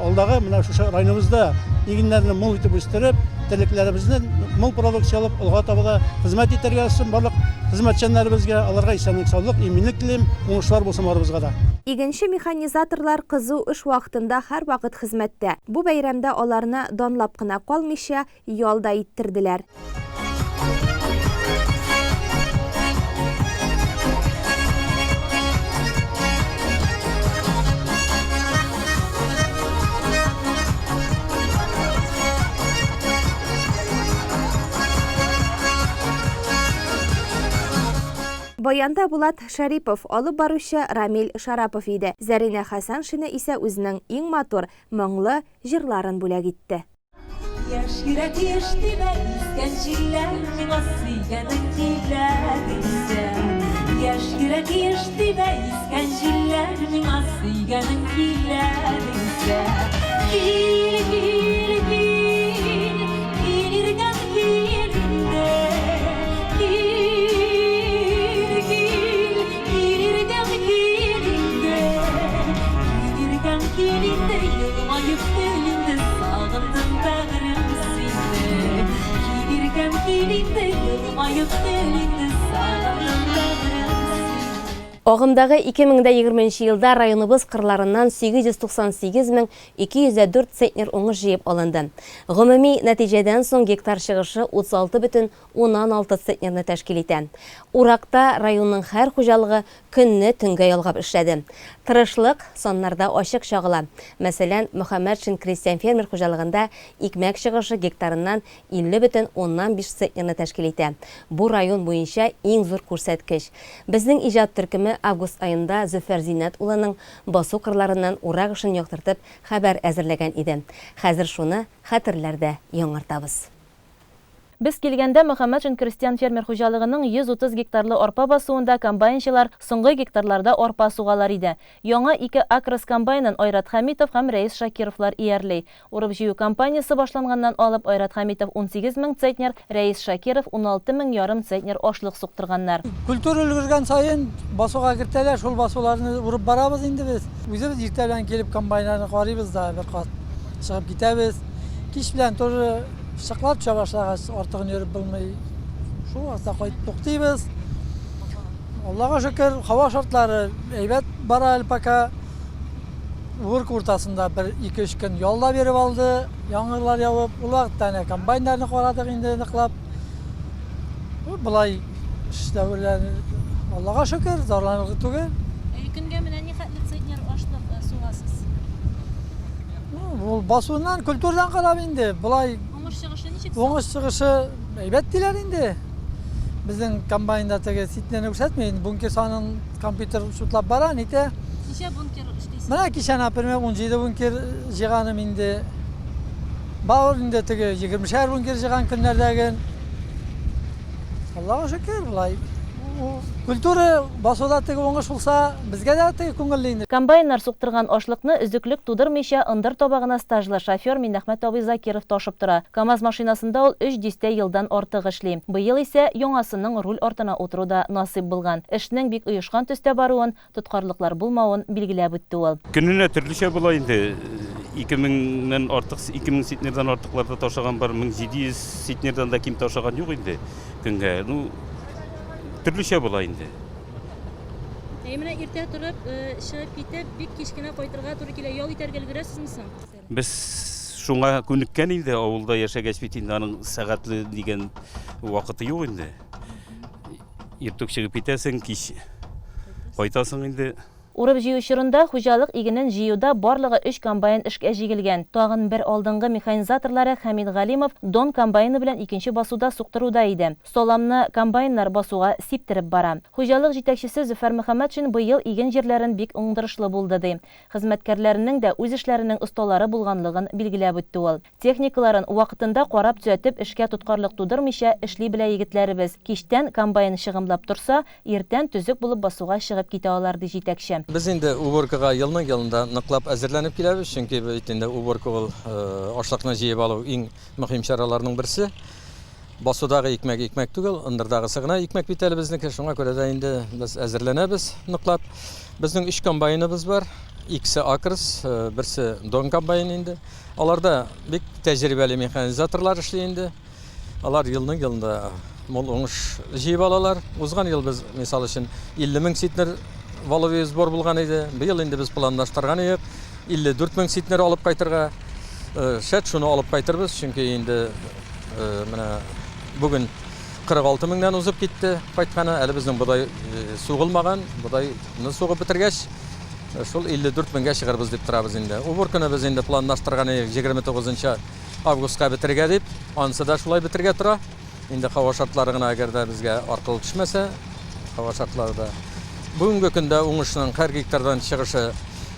алдагы менә шушы районыбызда игеннәрне мул итеп үстереп, терлекләребезне мул продукция алып, алга таба да хезмәт итәргә язсын барлык хезмәтчәннәребезгә, аларга исәнлек-саулык, иминлек телим, уңышлар булсын барыбызга да. Игенче-механизаторлар кызу эш вакытында һәрвакыт хезмәттә. Бу бәйрәмдә аларны данлап кына калмыйча, ял да иттерделәр. Баянда Булат Шәрипов, алып баручы Рамил Шарапов иде. Зәринә Хәсәншина исә үзенең иң матур, моңлы җырларын бүләк итте. Яшь йөрәк еш тибә, искән җилләр миңа сөйгәнең килә дисә. Яшь йөрәк еш тибә, искән җилләр миңа сөйгәнең килә дисә. Кил, кил, кил, кил иргән кил инде. Кил, кил, кил иргән кил инде. Кил иргән кил инде, елмаеп көл инде, сагындым бәгърем сине. Кил иргән кил инде, елмаеп көл инде, сагындым бәгърем сине. Агымдагы 2020 нче елда районыбыз кырларыннан 898 мең 204 центнер уңыш җыеп алынды. Гомуми нәтиҗәдән соң гектар чыгышы 36,6 центнерны тәшкил итә. Уракта районның һәр хуҗалыгы көнне төнгә ялгап эшләде. Тырышлык саннарда ачык чагыла. Мәсәлән, Мөхәммәтшин крестьян-фермер хуҗалыгында икмәк чыгышы гектарыннан 50,5 центнерны тәшкил итә. Бу район буенча иң зур күрсәткеч. Безнең иҗат төркеме август аенда Зөфәр Зиннәт улының басу кырларыннан урак эшен яктыртып хәбәр әзерләгән иде. Хәзер шуны хәтерләрдә яңартабыз. Без килгәндә Мөхәммәтшин крестьян-фермер хуҗалыгының 130 гектарлы арпа басуында комбайнчылар соңгы гектарларда арпа сугалар иде. Яңа ике Акрос комбайнын Айрат Хәмитов һәм Рәис Шакировлар иярлей. Урып-җыю кампаниясе башланганнан алып Айрат Хәмитов 18 мең центнер, Рәис Шакиров 16 мең ярым центнер ашлык суктырганнар. Культура өлгергән саен басуга кертәләр, шул басуларны урып барабыз инде без. Үзебез иртә белән килеп комбайннарны карыйбыз да бер кат чыгып китәбез. Кич белән тоже Чыклар төшә башлагач, артыгын йөреп булмый. Шул вакытта кайтып туктыйбыз. Аллага шөкер, һава шартлары әйбәт бара әле пока. Урк уртасында бер 2-3 көн ял да биреп алды, яңгырлар явып. Ул вакытта әнә комбайннарны карадык инде ныклап. Болай эшләү белән Аллага шөкер, зарланырлык түгел. Көнгә менә нихәтле центнер ашлык сугасыз? Ул басуыннан, культурадан карап инде, болай Уңыш чыгышы ничек соң? Уңыш чыгышы әйбәт диләр инде. Безнең комбайнда теге ситнене күрсәтми, инде бункер санын компьютер шутлап бара, нитә. Ничә бункер эшлисез? Менә кичә, например, 17 бункер җыйганым инде. Бавыр инде теге 20-шәр бункер җыйган көннәрдәге. Аллага шөкер, болай. Культура басуда теге уңыш булса, безгә дә теге күңелле инде. Комбайннар суктырган ашлыкны өзеклек тудырмыйча ындыр табагына стажлы шофер Миннәхмәт абый Закиров ташып тора. КАМАЗ машинасында ул өч дистә елдан артык эшли. Быел исә яңасының руль артына утыру да насыйп булган. Эшнең бик оешкан төстә баруын, тоткарлыклар булмавын билгеләп үтте ул. Көненә төрлечә була инде, 2000 нән артык, 2000 центнердан артыклар да ташыган бар, 1700 центнердан да ким ташыган юк инде көнгә. Ну, төрлечә була инде. Әй, менә иртә торып, чыгып китеп, бик кич кенә кайтырга туры килә. Ял итәргә өлгерәсезме соң? Без шуңа күнеккән инде, авылда яшәгәч бит инде аның сәгатьле дигән вакыты юк инде. Иртүк чыгып китәсең, кич кайтасың инде. Урып-җыю чорында хуҗалык игенен җыюда барлыгы өч комбайн эшкә җигелгән. Тагын бер алдынгы механизаторлары Хәмит Галимов Дон комбайны белән икенче басуда суктыруда иде. Саламны комбайннар басуга сиптереп бара. Хуҗалык җитәкчесе Зөфәр Мөхәммәтшин быел иген җирләрен бик уңдырышлы булды, ди. Хезмәткәрләренең дә үз эшләренең осталары булганлыгын билгеләп үтте ул. Техникаларын вакытында карап-төзәтеп, эшкә тоткарлык тудырмыйча эшли белә егетләребез. Кичтән комбайн чыгымлап торса, иртән төзек булып басуга чыгып китә алар, ди җитәкче. Без инде уборкага елның-елында ныклап әзерләнеп киләбез, чөнки бит инде уборка ул ашлыкны җыеп алу иң мөһим чараларның берсе. Басудагы икмәк икмәк түгел, ындырдагысы гына икмәк бит әле безнеке. Шуңа күрә дә инде без әзерләнәбез ныклап. Безнең өч комбайныбыз бар. Икесе Акрос, берсе Дон комбайны инде. Аларда бик тәҗрибәле механизаторлар эшли инде. Алар елның-елында мул уңыш җыеп алалар. Узган ел без, мисал өчен, 50 мең центнер валовый сбор булган иде. Быел инде без планлаштырган идек 54 мең центнер алып кайтырга. Шәт шуны алып кайтырбыз, чөнки инде менә бүген 46 меңнән узып китте кайтканы. Әле безнең бодай сугылмаган. Бодайны сугып бетергәч, шул 54 меңгә чыгарбыз дип торабыз инде. Уборканы без инде планлаштырган идек 29 августка бетерергә дип. Анысы да шулай бетерергә тора. Инде һава шартлары гына әгәр дә безгә аркылы төшмәсә, һава шартлары да. Бүгенге көндә уңышның һәр гектардан чыгышы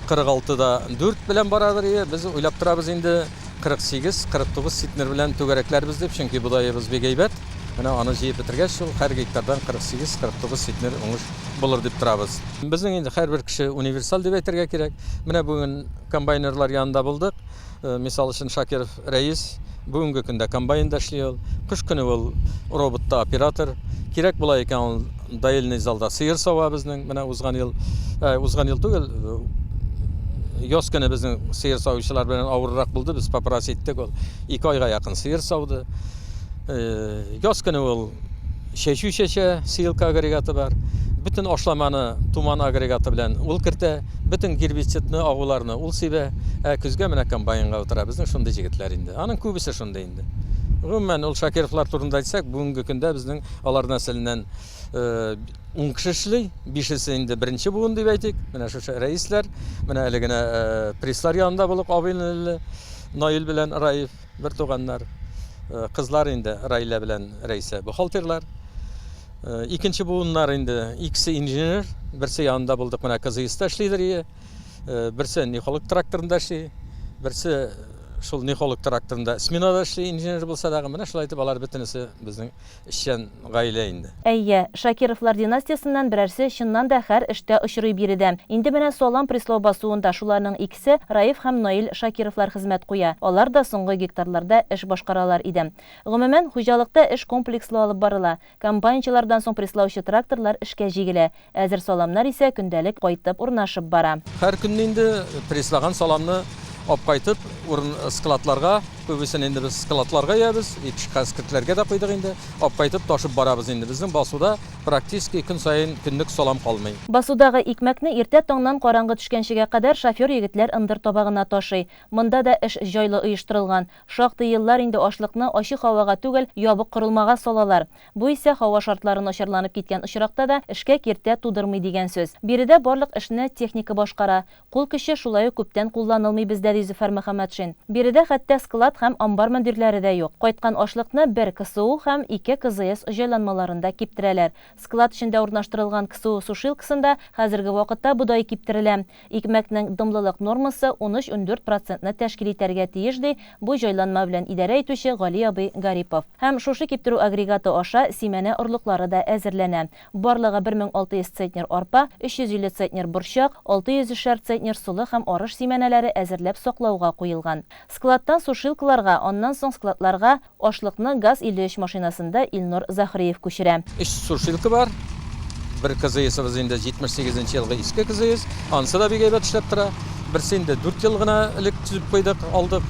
46 да 4 белән барадыр ие. Без уйлап торабыз инде 48, 49 центнер белән түгәрәкләрбез дип, чөнки бодаебыз бик әйбәт. Менә аны җыеп бетергәч, шул һәр гектардан 48, 49 центнер уңыш булыр дип торабыз. Безнең инде һәрбер кеше универсаль дип әйтергә кирәк. Менә бүген комбайнерлар янында булдык. Мисал өчен, Шакиров Рәис бүгенге көндә комбайнда эшли ул. Кыш көне ул роботта оператор. Кирәк була икән, ул доильный залда сыер сава безнең. Менә узган ел, узган ел түгел, яз көне безнең сыер савучылар белән авыррак булды, без попросить иттек, ул ике айга якын сыер сауды. Яз көне ул чәчү чәчә, сеялка агрегаты бар. Бөтен ашламаны туман агрегаты белән ул кертә, бөтен гербицидны, агуларны ул сибә. Ә көзгә менә комбайнга утыра. Безнең шундый җегетләр инде. Аның күбесе шундый инде. Гомумән, ул Шакировлар турында әйтсәк, бүгенге көндә безнең алар нәселеннән ун кеше эшли, бишесе инде беренче буын дип әйтик. Менә шушы рәисләр, менә әле генә прислар янында булып, абыйлы Наил белән Раиф. Бертуганнар. Кызлар инде Раилә белән Рәйсә бухгалтерлар. Икенче буыннар инде икесе инженер, берсе янында булдык, менә КЗСта эшлидер ие. Берсе Нихолог тракторында эшли, берсе шул Нихолог тракторында сменада эшли, инженер булса дагы. Менә шулай итеп алар бөтенесе безнең эшчән гаилә инде. Әйе, Шакировлар династиясеннән берәрсе чыннан да һәр эштә очрый биредә. Инде менә салам преслау басуында шуларның икесе, Раиф һәм Наил Шакировлар хезмәт куя. Алар да соңгы гектарларда эш башкаралар иде. Гомумән, хуҗалыкта эш комплекслы алып барыла. Комбайнчылардан соң преслаучы тракторлар эшкә җигелә. Әзер саламнар исә көндәлек кайтып урнашып бара. Һәр көнне инде преслаган саламны апкайтып, урын складларга, күбесен инде без складларга өябез, и тышка эскертләргә дә куйдык инде, апкайтып ташып барабыз инде. Безнең басуда практически көн саен көнлек салам калмый. Басудагы икмәкне иртә таңнан караңгы төшкәнчегә кадәр шофер егетләр ындыр табагына ташый. Монда да эш җайлы оештырылган. Шактый еллар инде ашлыкны ачык һавага түгел, ябык корылмага салалар. Бу исә һава шартлары начарланып киткән очракта да эшкә киртә тудырмый дигән сүз. Биредә барлык эшне техника башкара. Кул көче шулай ук күптән кулланылмый бездә, ди Зөфәр Мөхәммәтшин. Биредә хәтта склад һәм амбар мөдирләре дә юк. Кайткан ашлыкны бер КСУ һәм ике КЗС җайланмаларында киптерәләр. Склад эчендә урнаштырылган КСУ сушилкасында хәзерге вакытта бодай киптерелә. Икмәкнең дымлылык нормасы унөч-ундүрт процентны тәшкил итәргә тиеш, ди бу җайланма белән идарә итүче Гали абый Гарипов. Һәм шушы киптерү агрегаты аша симәнә орлыклары да әзерләнә. Барлыгы 1600 центнер арпа, 350 центнер борчак, 600 шәр центнер солы һәм арыш симәнәләре әзерләп саклауга куелган. Складтан сушилкаларга, аннан соң складларга Ашлыкны ГАЗ-53 машинасында Илнур Заһриев күчерә. Өч сушилка бар. Бер КЗСыбыз инде 78 нче елгы иске КЗС. Анысы да бик әйбәт эшләп тора. Берсе инде дүрт ел гына элек төзеп куйдык, алдык.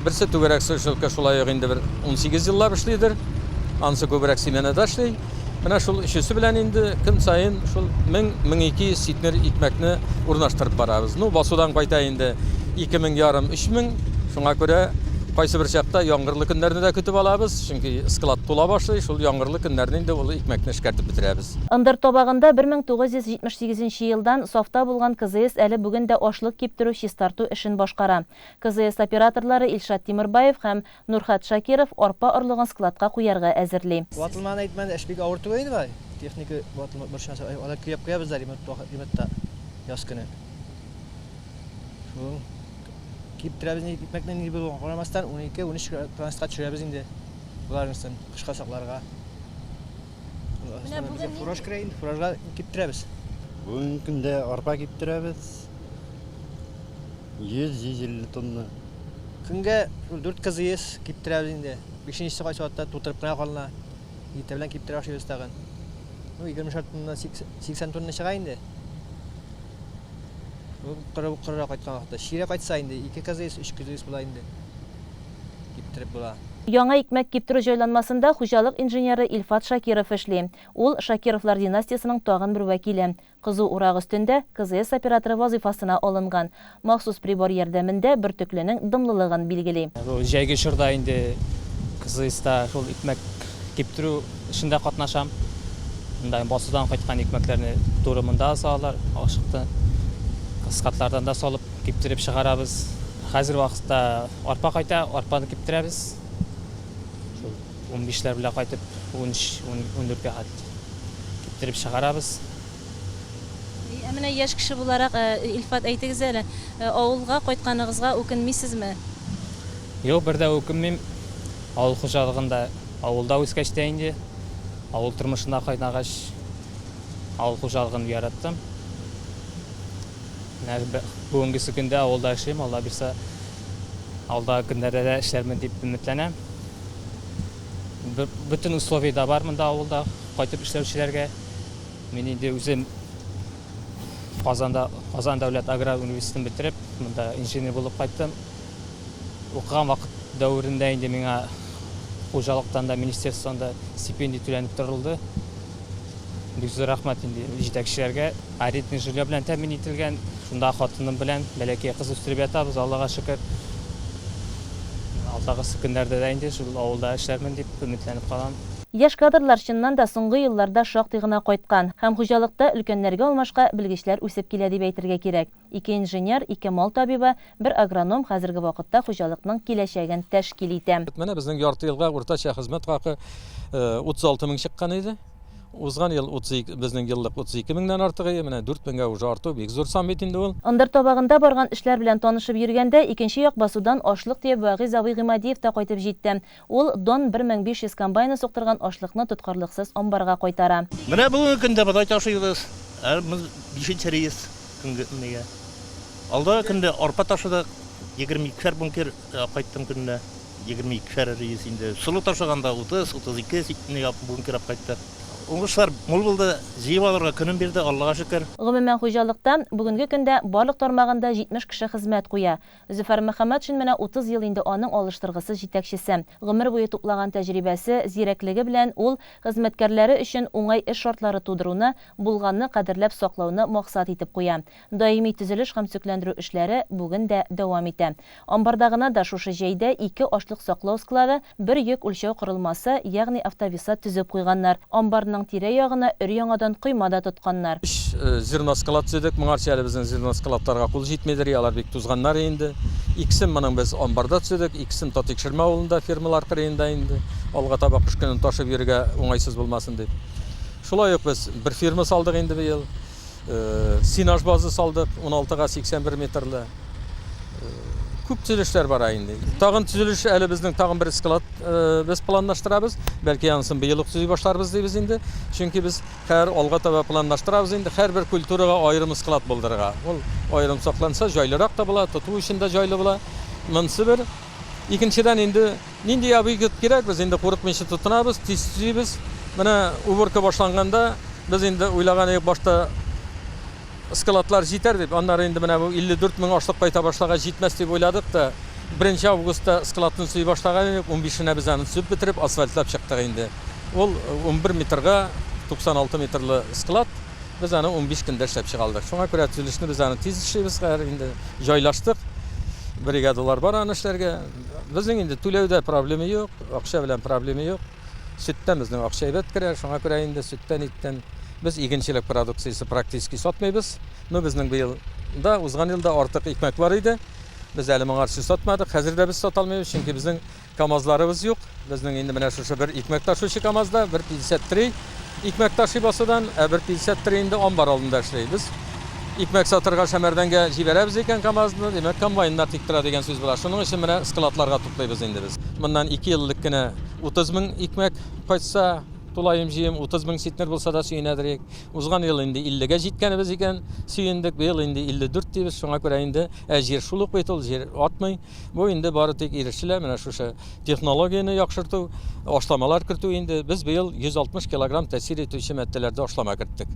Берсе түгәрәк сушилка шулай ук инде бер 18 еллап эшлидер. Анысы күбрәк сменада эшли. Менә шул өчесе белән инде көн саен шул 1000, 1200 центнер икмәкне урнаштырып барабыз. Ну, басудан кайта инде 2000 ярым, 3000. Шуңа күрә кайсы бер чакта яңгырлы көннәрне дә көтеп алабыз, чөнки склад тула башлый, шул яңгырлы көннәрне инде ул икмәкне эшкәртеп бетерәбез. Ындыр табагында 1978 нче елдан сафта булган КЗС әле бүген дә ашлык киптерү, чистарту эшен башкара. КЗС операторлары Илшат Тимербаев һәм Нурхат Шакиров арпа орлыгын складка куярга әзерли. Ватылманы әйтмәде, эш бик авыр түгел инде болай. Техника ватылма борчымаса, алай көяп куябыз да ремонт ремонтта яз көне. Шул киптерәбез инде икмәкне ни булуга карамастан, 12-13 градуска төшерәбез инде боларнысын кышка сакларга. Менә бүген фураж керә инде, фуражга киптерәбез. Бүгенге көндә арпа киптерәбез. 100-150 тонна. Көнгә шул 4 КЗС киптерәбез инде. Бишенчесе кайсы вакытта тутырып кына калына. Иртә белән киптерә башлыйбыз тагын. Ну, 20 тонна, 80 тонна чыга инде. Бу коры корырак кайткан вакытта. Чирә кайтса инде 2 КЗС, 3 КЗС була инде. Киптереп була. Яңа икмәк киптерү җайланмасында хуҗалык инженеры Илфат Шакиров эшли. Ул, Шакировлар династиясенең тагын бер вәкиле. Кызу урак өстендә КЗС операторы вазыйфасына алынган. Махсус прибор ярдәмендә бөртекленең дымлылыгын билгели. Бу җәйге чорда инде КЗСта шул икмәк киптерү эшендә катнашам. Монда басудан кайткан икмәкләрне туры монда салалар, ашыкты. Складлардан да салып, киптереп чыгарабыз. Хәзер вакытта арпа кайта, арпаны киптерәбез. Шул унбишләр белән кайтып, унөч, ундүрткә хәтле киптереп чыгарабыз. Ә менә яшь кеше буларак, Илфат, әйтегез әле, авылга кайтканыгызга үкенмисезме? Юк, бер дә үкенмим. Авыл хуҗалыгында, авылда үскәч тә инде, авыл тормышында кайнагач, авыл хуҗалыгын яраттым. Менә бүгенгесе көндә авылда эшлим, Алла бирса, алдагы көннәрдә дә эшләрмен дип өметләнәм. Бөтен условия да бар монда авылда кайтып эшләүчеләргә. Мин инде үзем Казанда Казан дәүләт аграр университетын бетереп, монда инженер булып кайттым. Укыган вакыт дәверендә инде миңа хуҗалыктан да, министерстводан да стипендия түләнеп торылды. Бик зур рәхмәт инде җитәкчеләргә. Арендный жилье белән тәэмин ителгән. Шунда хатыным белән бәләкәй кыз үстереп ятабыз, Аллага шөкер. Алдагысы көннәрдә дә инде шул авылда эшләрмен дип өметләнеп калам. Яшь кадрлар чыннан да соңгы елларда шактый гына кайткан һәм хуҗалыкта өлкәннәргә алмашка белгечләр үсеп килә дип әйтергә кирәк. Ике инженер, ике мал табибы, бер агроном хәзерге вакытта хуҗалыкның киләчәген тәшкил итә. Менә безнең ярты елга уртача хезмәт хакы 36 мең чыккан иде. Узган ел 32, безнең еллык 32 меңнән артык иде, менә 4 меңгә уже арту бик зур сан бит инде ул. Ындыр табагында барган эшләр белән танышып йөргәндә, икенче як басудан ашлык төяп Вәгыйз абый Гыймадиев та кайтып җитте. Ул Дон 1500 комбайны суктырган ашлыкны тоткарлыксыз амбарга кайтара. Менә бүгенге көндә бодай ташыйбыз, ә бишенче рейс көнге нигә. Алдагы көндә арпа ташыдык, 22 шәр бункер кайттым көненә. 22 шәр рейс инде. Солы ташыганда 30, 32 нигә бункер алып кайттык. Уңышлар мул булды, җыеп алырга көнен бирде, Аллага шөкер. Гомумән, хуҗалыкта бүгенге көндә барлык тармагында 70 кеше хезмәт куя. Зөфәр Мөхәммәтшин менә 30 ел инде аның алыштыргысыз җитәкчесе. Гомер буе туплаган тәҗрибәсе, зирәклеге белән ул хезмәткәрләре өчен уңай эш шартлары тудыруны, булганны кадерләп саклауны максат итеп куя. Даими төзелеш һәм төзекләндерү эшләре бүген дә дәвам итә. Амбарда гына да шушы җәйдә ике ашлык саклау склады, бер йөк үлчәү корылмасы, ягъни автовеса төзеп куйганнар. Амбарның. аның тирә-ягына өр-яңадан койма да тотканнар. Өч зерносклад төзедек. Моңарчы әле безнең зерноскладларга кул җитмидер, алар бик тузганнар инде. Икесен моның без амбарда төзедек, икесен Татикшермә авылында, фермалар кырыенда инде. Алга таба кыш көнен ташып йөрергә уңайсыз булмасын дип. Шулай ук без бер ферма салдык инде быел. Сенаж базы салдык, 16-га 81 метрлы. Күп төзелешләр бара инде. Тагын төзелеш әле безнең тагын бер склад без планлаштырабыз. Бәлки анысын быел ук төзи башларбыз дибез инде. Чөнки без хәзер алга таба планлаштырабыз инде һәрбер культурага аерым склад булдырырга. Ул аерым сакланса, җайлырак та була, тоту өчен дә җайлы була. Монысы бер. Икенчедән инде нинди объект кирәк, без инде курыкмыйча тотынабыз, тиз төзибез. Менә уборка башланганда без инде уйлаган идек башта складлар җитәр дип, аннары инде менә бу 54 мең ашлык кайта башлагач җитмәс дип уйладык та, 1 августта складны төзи башлаган идек, 15-енә без аны төзеп бетереп, асфальтлап чыктык инде. Ул 11 метрга 96 метрлы склад, без аны 15 көндә эшләп чыга алдык. Шуңа күрә төзелешне без аны тиз эшлибез, хәзер инде җайлаштык. Бригадалар бар аны эшләргә. Безнең инде түләүдә проблема юк, акча белән проблема юк. Сөттән безнең акча әйбәт керә, шуңа күрә инде сөттән, иттән без игенчелек продукциясе практически сатмыйбыз. Ну, безнең быел да, узган ел да артык икмәк бар иде. Без әле моңарчы сатмадык, хәзер дә без сата алмыйбыз, чөнки безнең КАМАЗларыбыз юк. Безнең инде менә шушы бер икмәк ташучы КАМАЗда, бер 53 икмәк ташый басудан, ә бер 53 инде амбар алдында эшли. Без икмәк сатырга Шәмәрдәнгә җибәрәбез икән КАМАЗны, димәк, комбайннар тик тора дигән сүз була. Шуның өчен менә складларга туплыйбыз инде без. Моннан 2 ел элек кенә 30 мең икмәк кайтса, тулаем җыем 30 мең центнер булса да сөенәдер идек. Узган ел инде 50-гә җиткәнебез икән, сөендек. Быел инде 54 дибез. Шуңа күрә инде, ә җир шул ук бит ул, җир артмый. Бу инде бары тик ирешелә, менә шушы технологияне яхшырту, ашламалар кертү инде. Без быел 160 килограмм тәэсир итүче матдәләрдә ашлама керттек.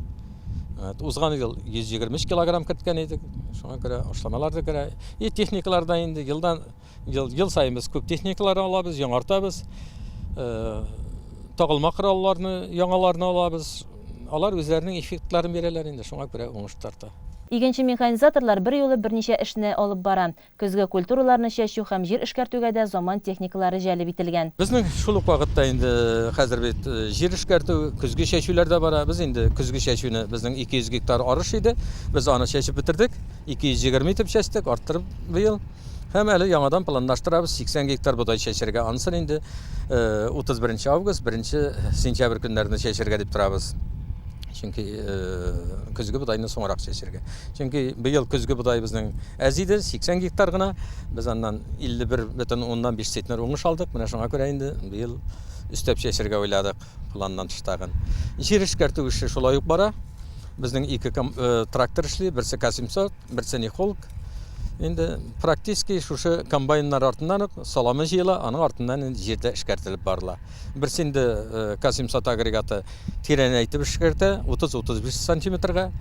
Узган ел 123 килограмм керткән идек. Шуңа күрә ашламалар да керә. И техникалар да инде елдан ел, ел саен без күп техникалар алабыз, яңартабыз. Тагылма коралларны, яңаларны алабыз. Алар үзләренең эффектларын бирәләр инде, шуңа күрә уңыш тарта. Игенче-механизаторлар берьюлы берничә эшне алып бара. Көзге культураларны чәчү һәм җир эшкәртүгә дә заман техникалары җәлеп ителгән. Безнең шул ук вакытта инде хәзер бит җир эшкәртү, көзге чәчүләр дә бара. Без инде көзге чәчүне, безнең 200 гектар арыш иде, без аны чәчеп бетердек. 220 итеп чәчтек, арттырып быел. Һәм әле яңадан планлаштырабыз 80 гектар бодай чәчәргә. Анысын инде 31 август, 1 сентябрь көннәрендә чәчәргә дип торабыз. Чөнки көзге бодайны соңрак чәчәргә. Чөнки быел көзге бодай безнең әз иде, 80 гектар гына. Без аннан 51,5 центнер уңыш алдык. Менә шуңа күрә инде быел өстәп чәчәргә уйладык, планнан тыш тагын. Җир эшкәртү эше шулай ук бара. Безнең ике трактор эшли, берсе К-700, берсе Нихолк. Инде практически шушы комбайннар артыннан ук саламы җыела, аның артыннан инде җирдә эшкәртелеп барыла. Берсе инде К-700 агрегаты тирәнәйтеп эшкәртә, 30-35 сантиметрга,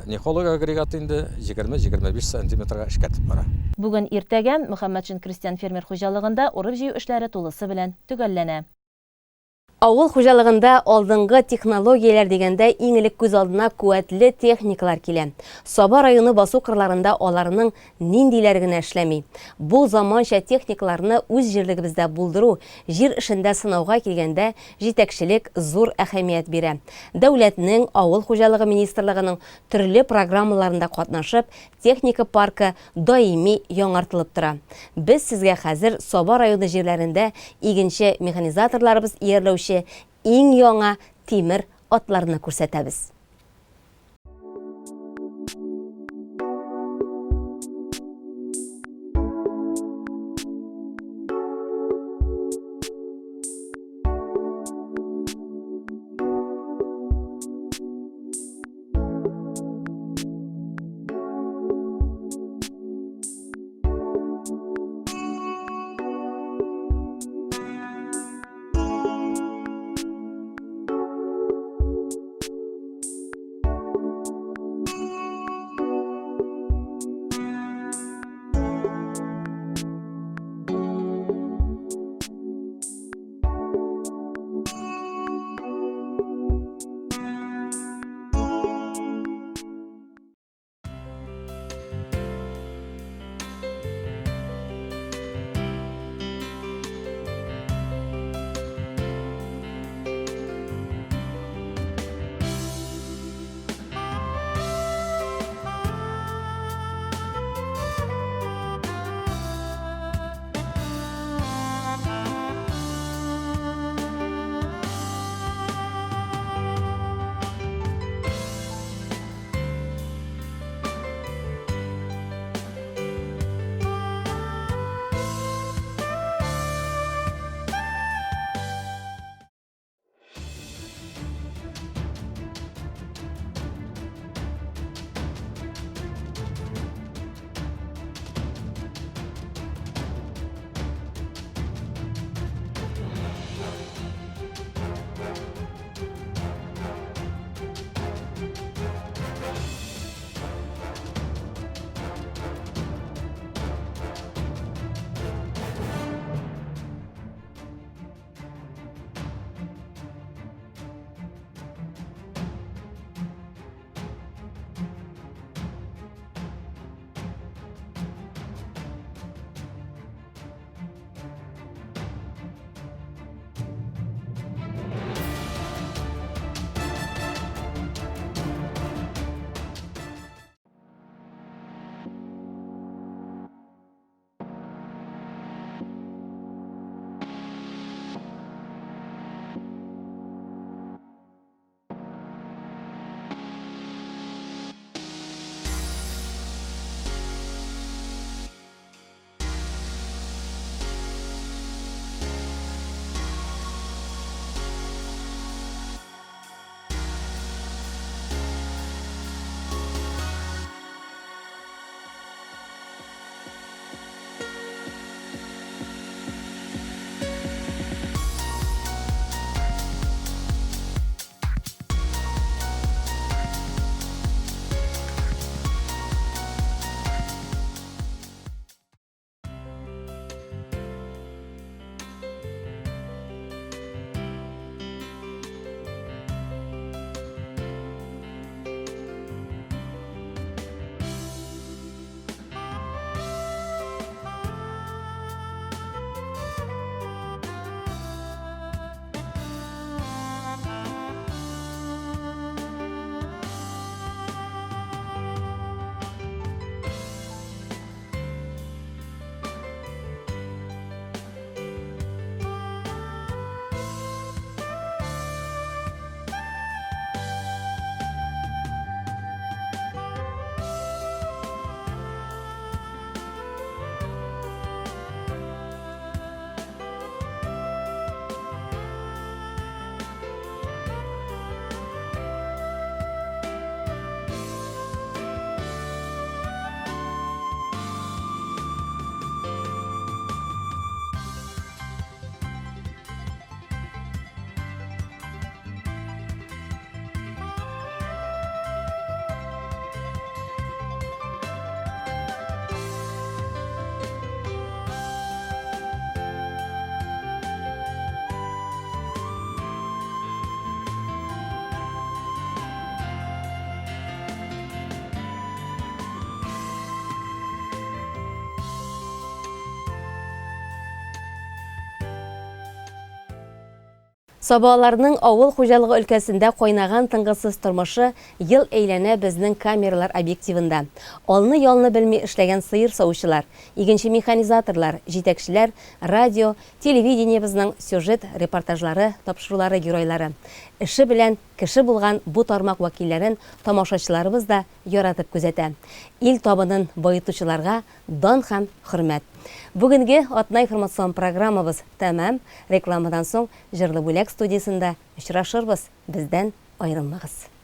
Нихолог агрегаты инде 20-25 сантиметрга эшкәртеп бара. Бүген иртәгә Мөхәммәтшин крестьян-фермер хуҗалыгында урып-җыю эшләре тулысы белән төгәлләнә. Авыл хуҗалыгында алдынгы технологияләр дигәндә иң элек күз алдына куәтле техникалар килә. Саба районы басу кырларында аларның ниндиләре генә эшләми. Бу заманча техникаларны үз җирлегебездә булдыру, җир эшендә сынауга килгәндә җитәкчелек зур әһәмият бирә. Дәүләтнең, Авыл хуҗалыгы министрлыгының төрле программаларында катнашып, техника паркы даими яңартылып тора. Без сезгә хәзер Саба районы җирләрендә игенче-механизаторларыбыз иярләүче иң яңа тимер атларны күрсәтәбез. Сабаларның авыл хуҗалыгы өлкәсендә кайнаган тынгысыз тормышы ел әйләнә безнең камералар объективында. Алны-ялны белми эшләгән сыер савучылар, игенче-механизаторлар, җитәкчеләр, радио, телевидениебезнең сюжет, репортажлары, тапшырулары геройлары. Эше белән кеше булган бу тармак вәкилләрен тамашачыларыбыз да яратып күзәтә. Ил табынын баетучыларга дан һәм хөрмәт. Бүгенге атна информацион программабыз тәмам. Рекламадан соң Җырлы бүләк студиясендә очрашырбыз. Бездән аерылмагыз.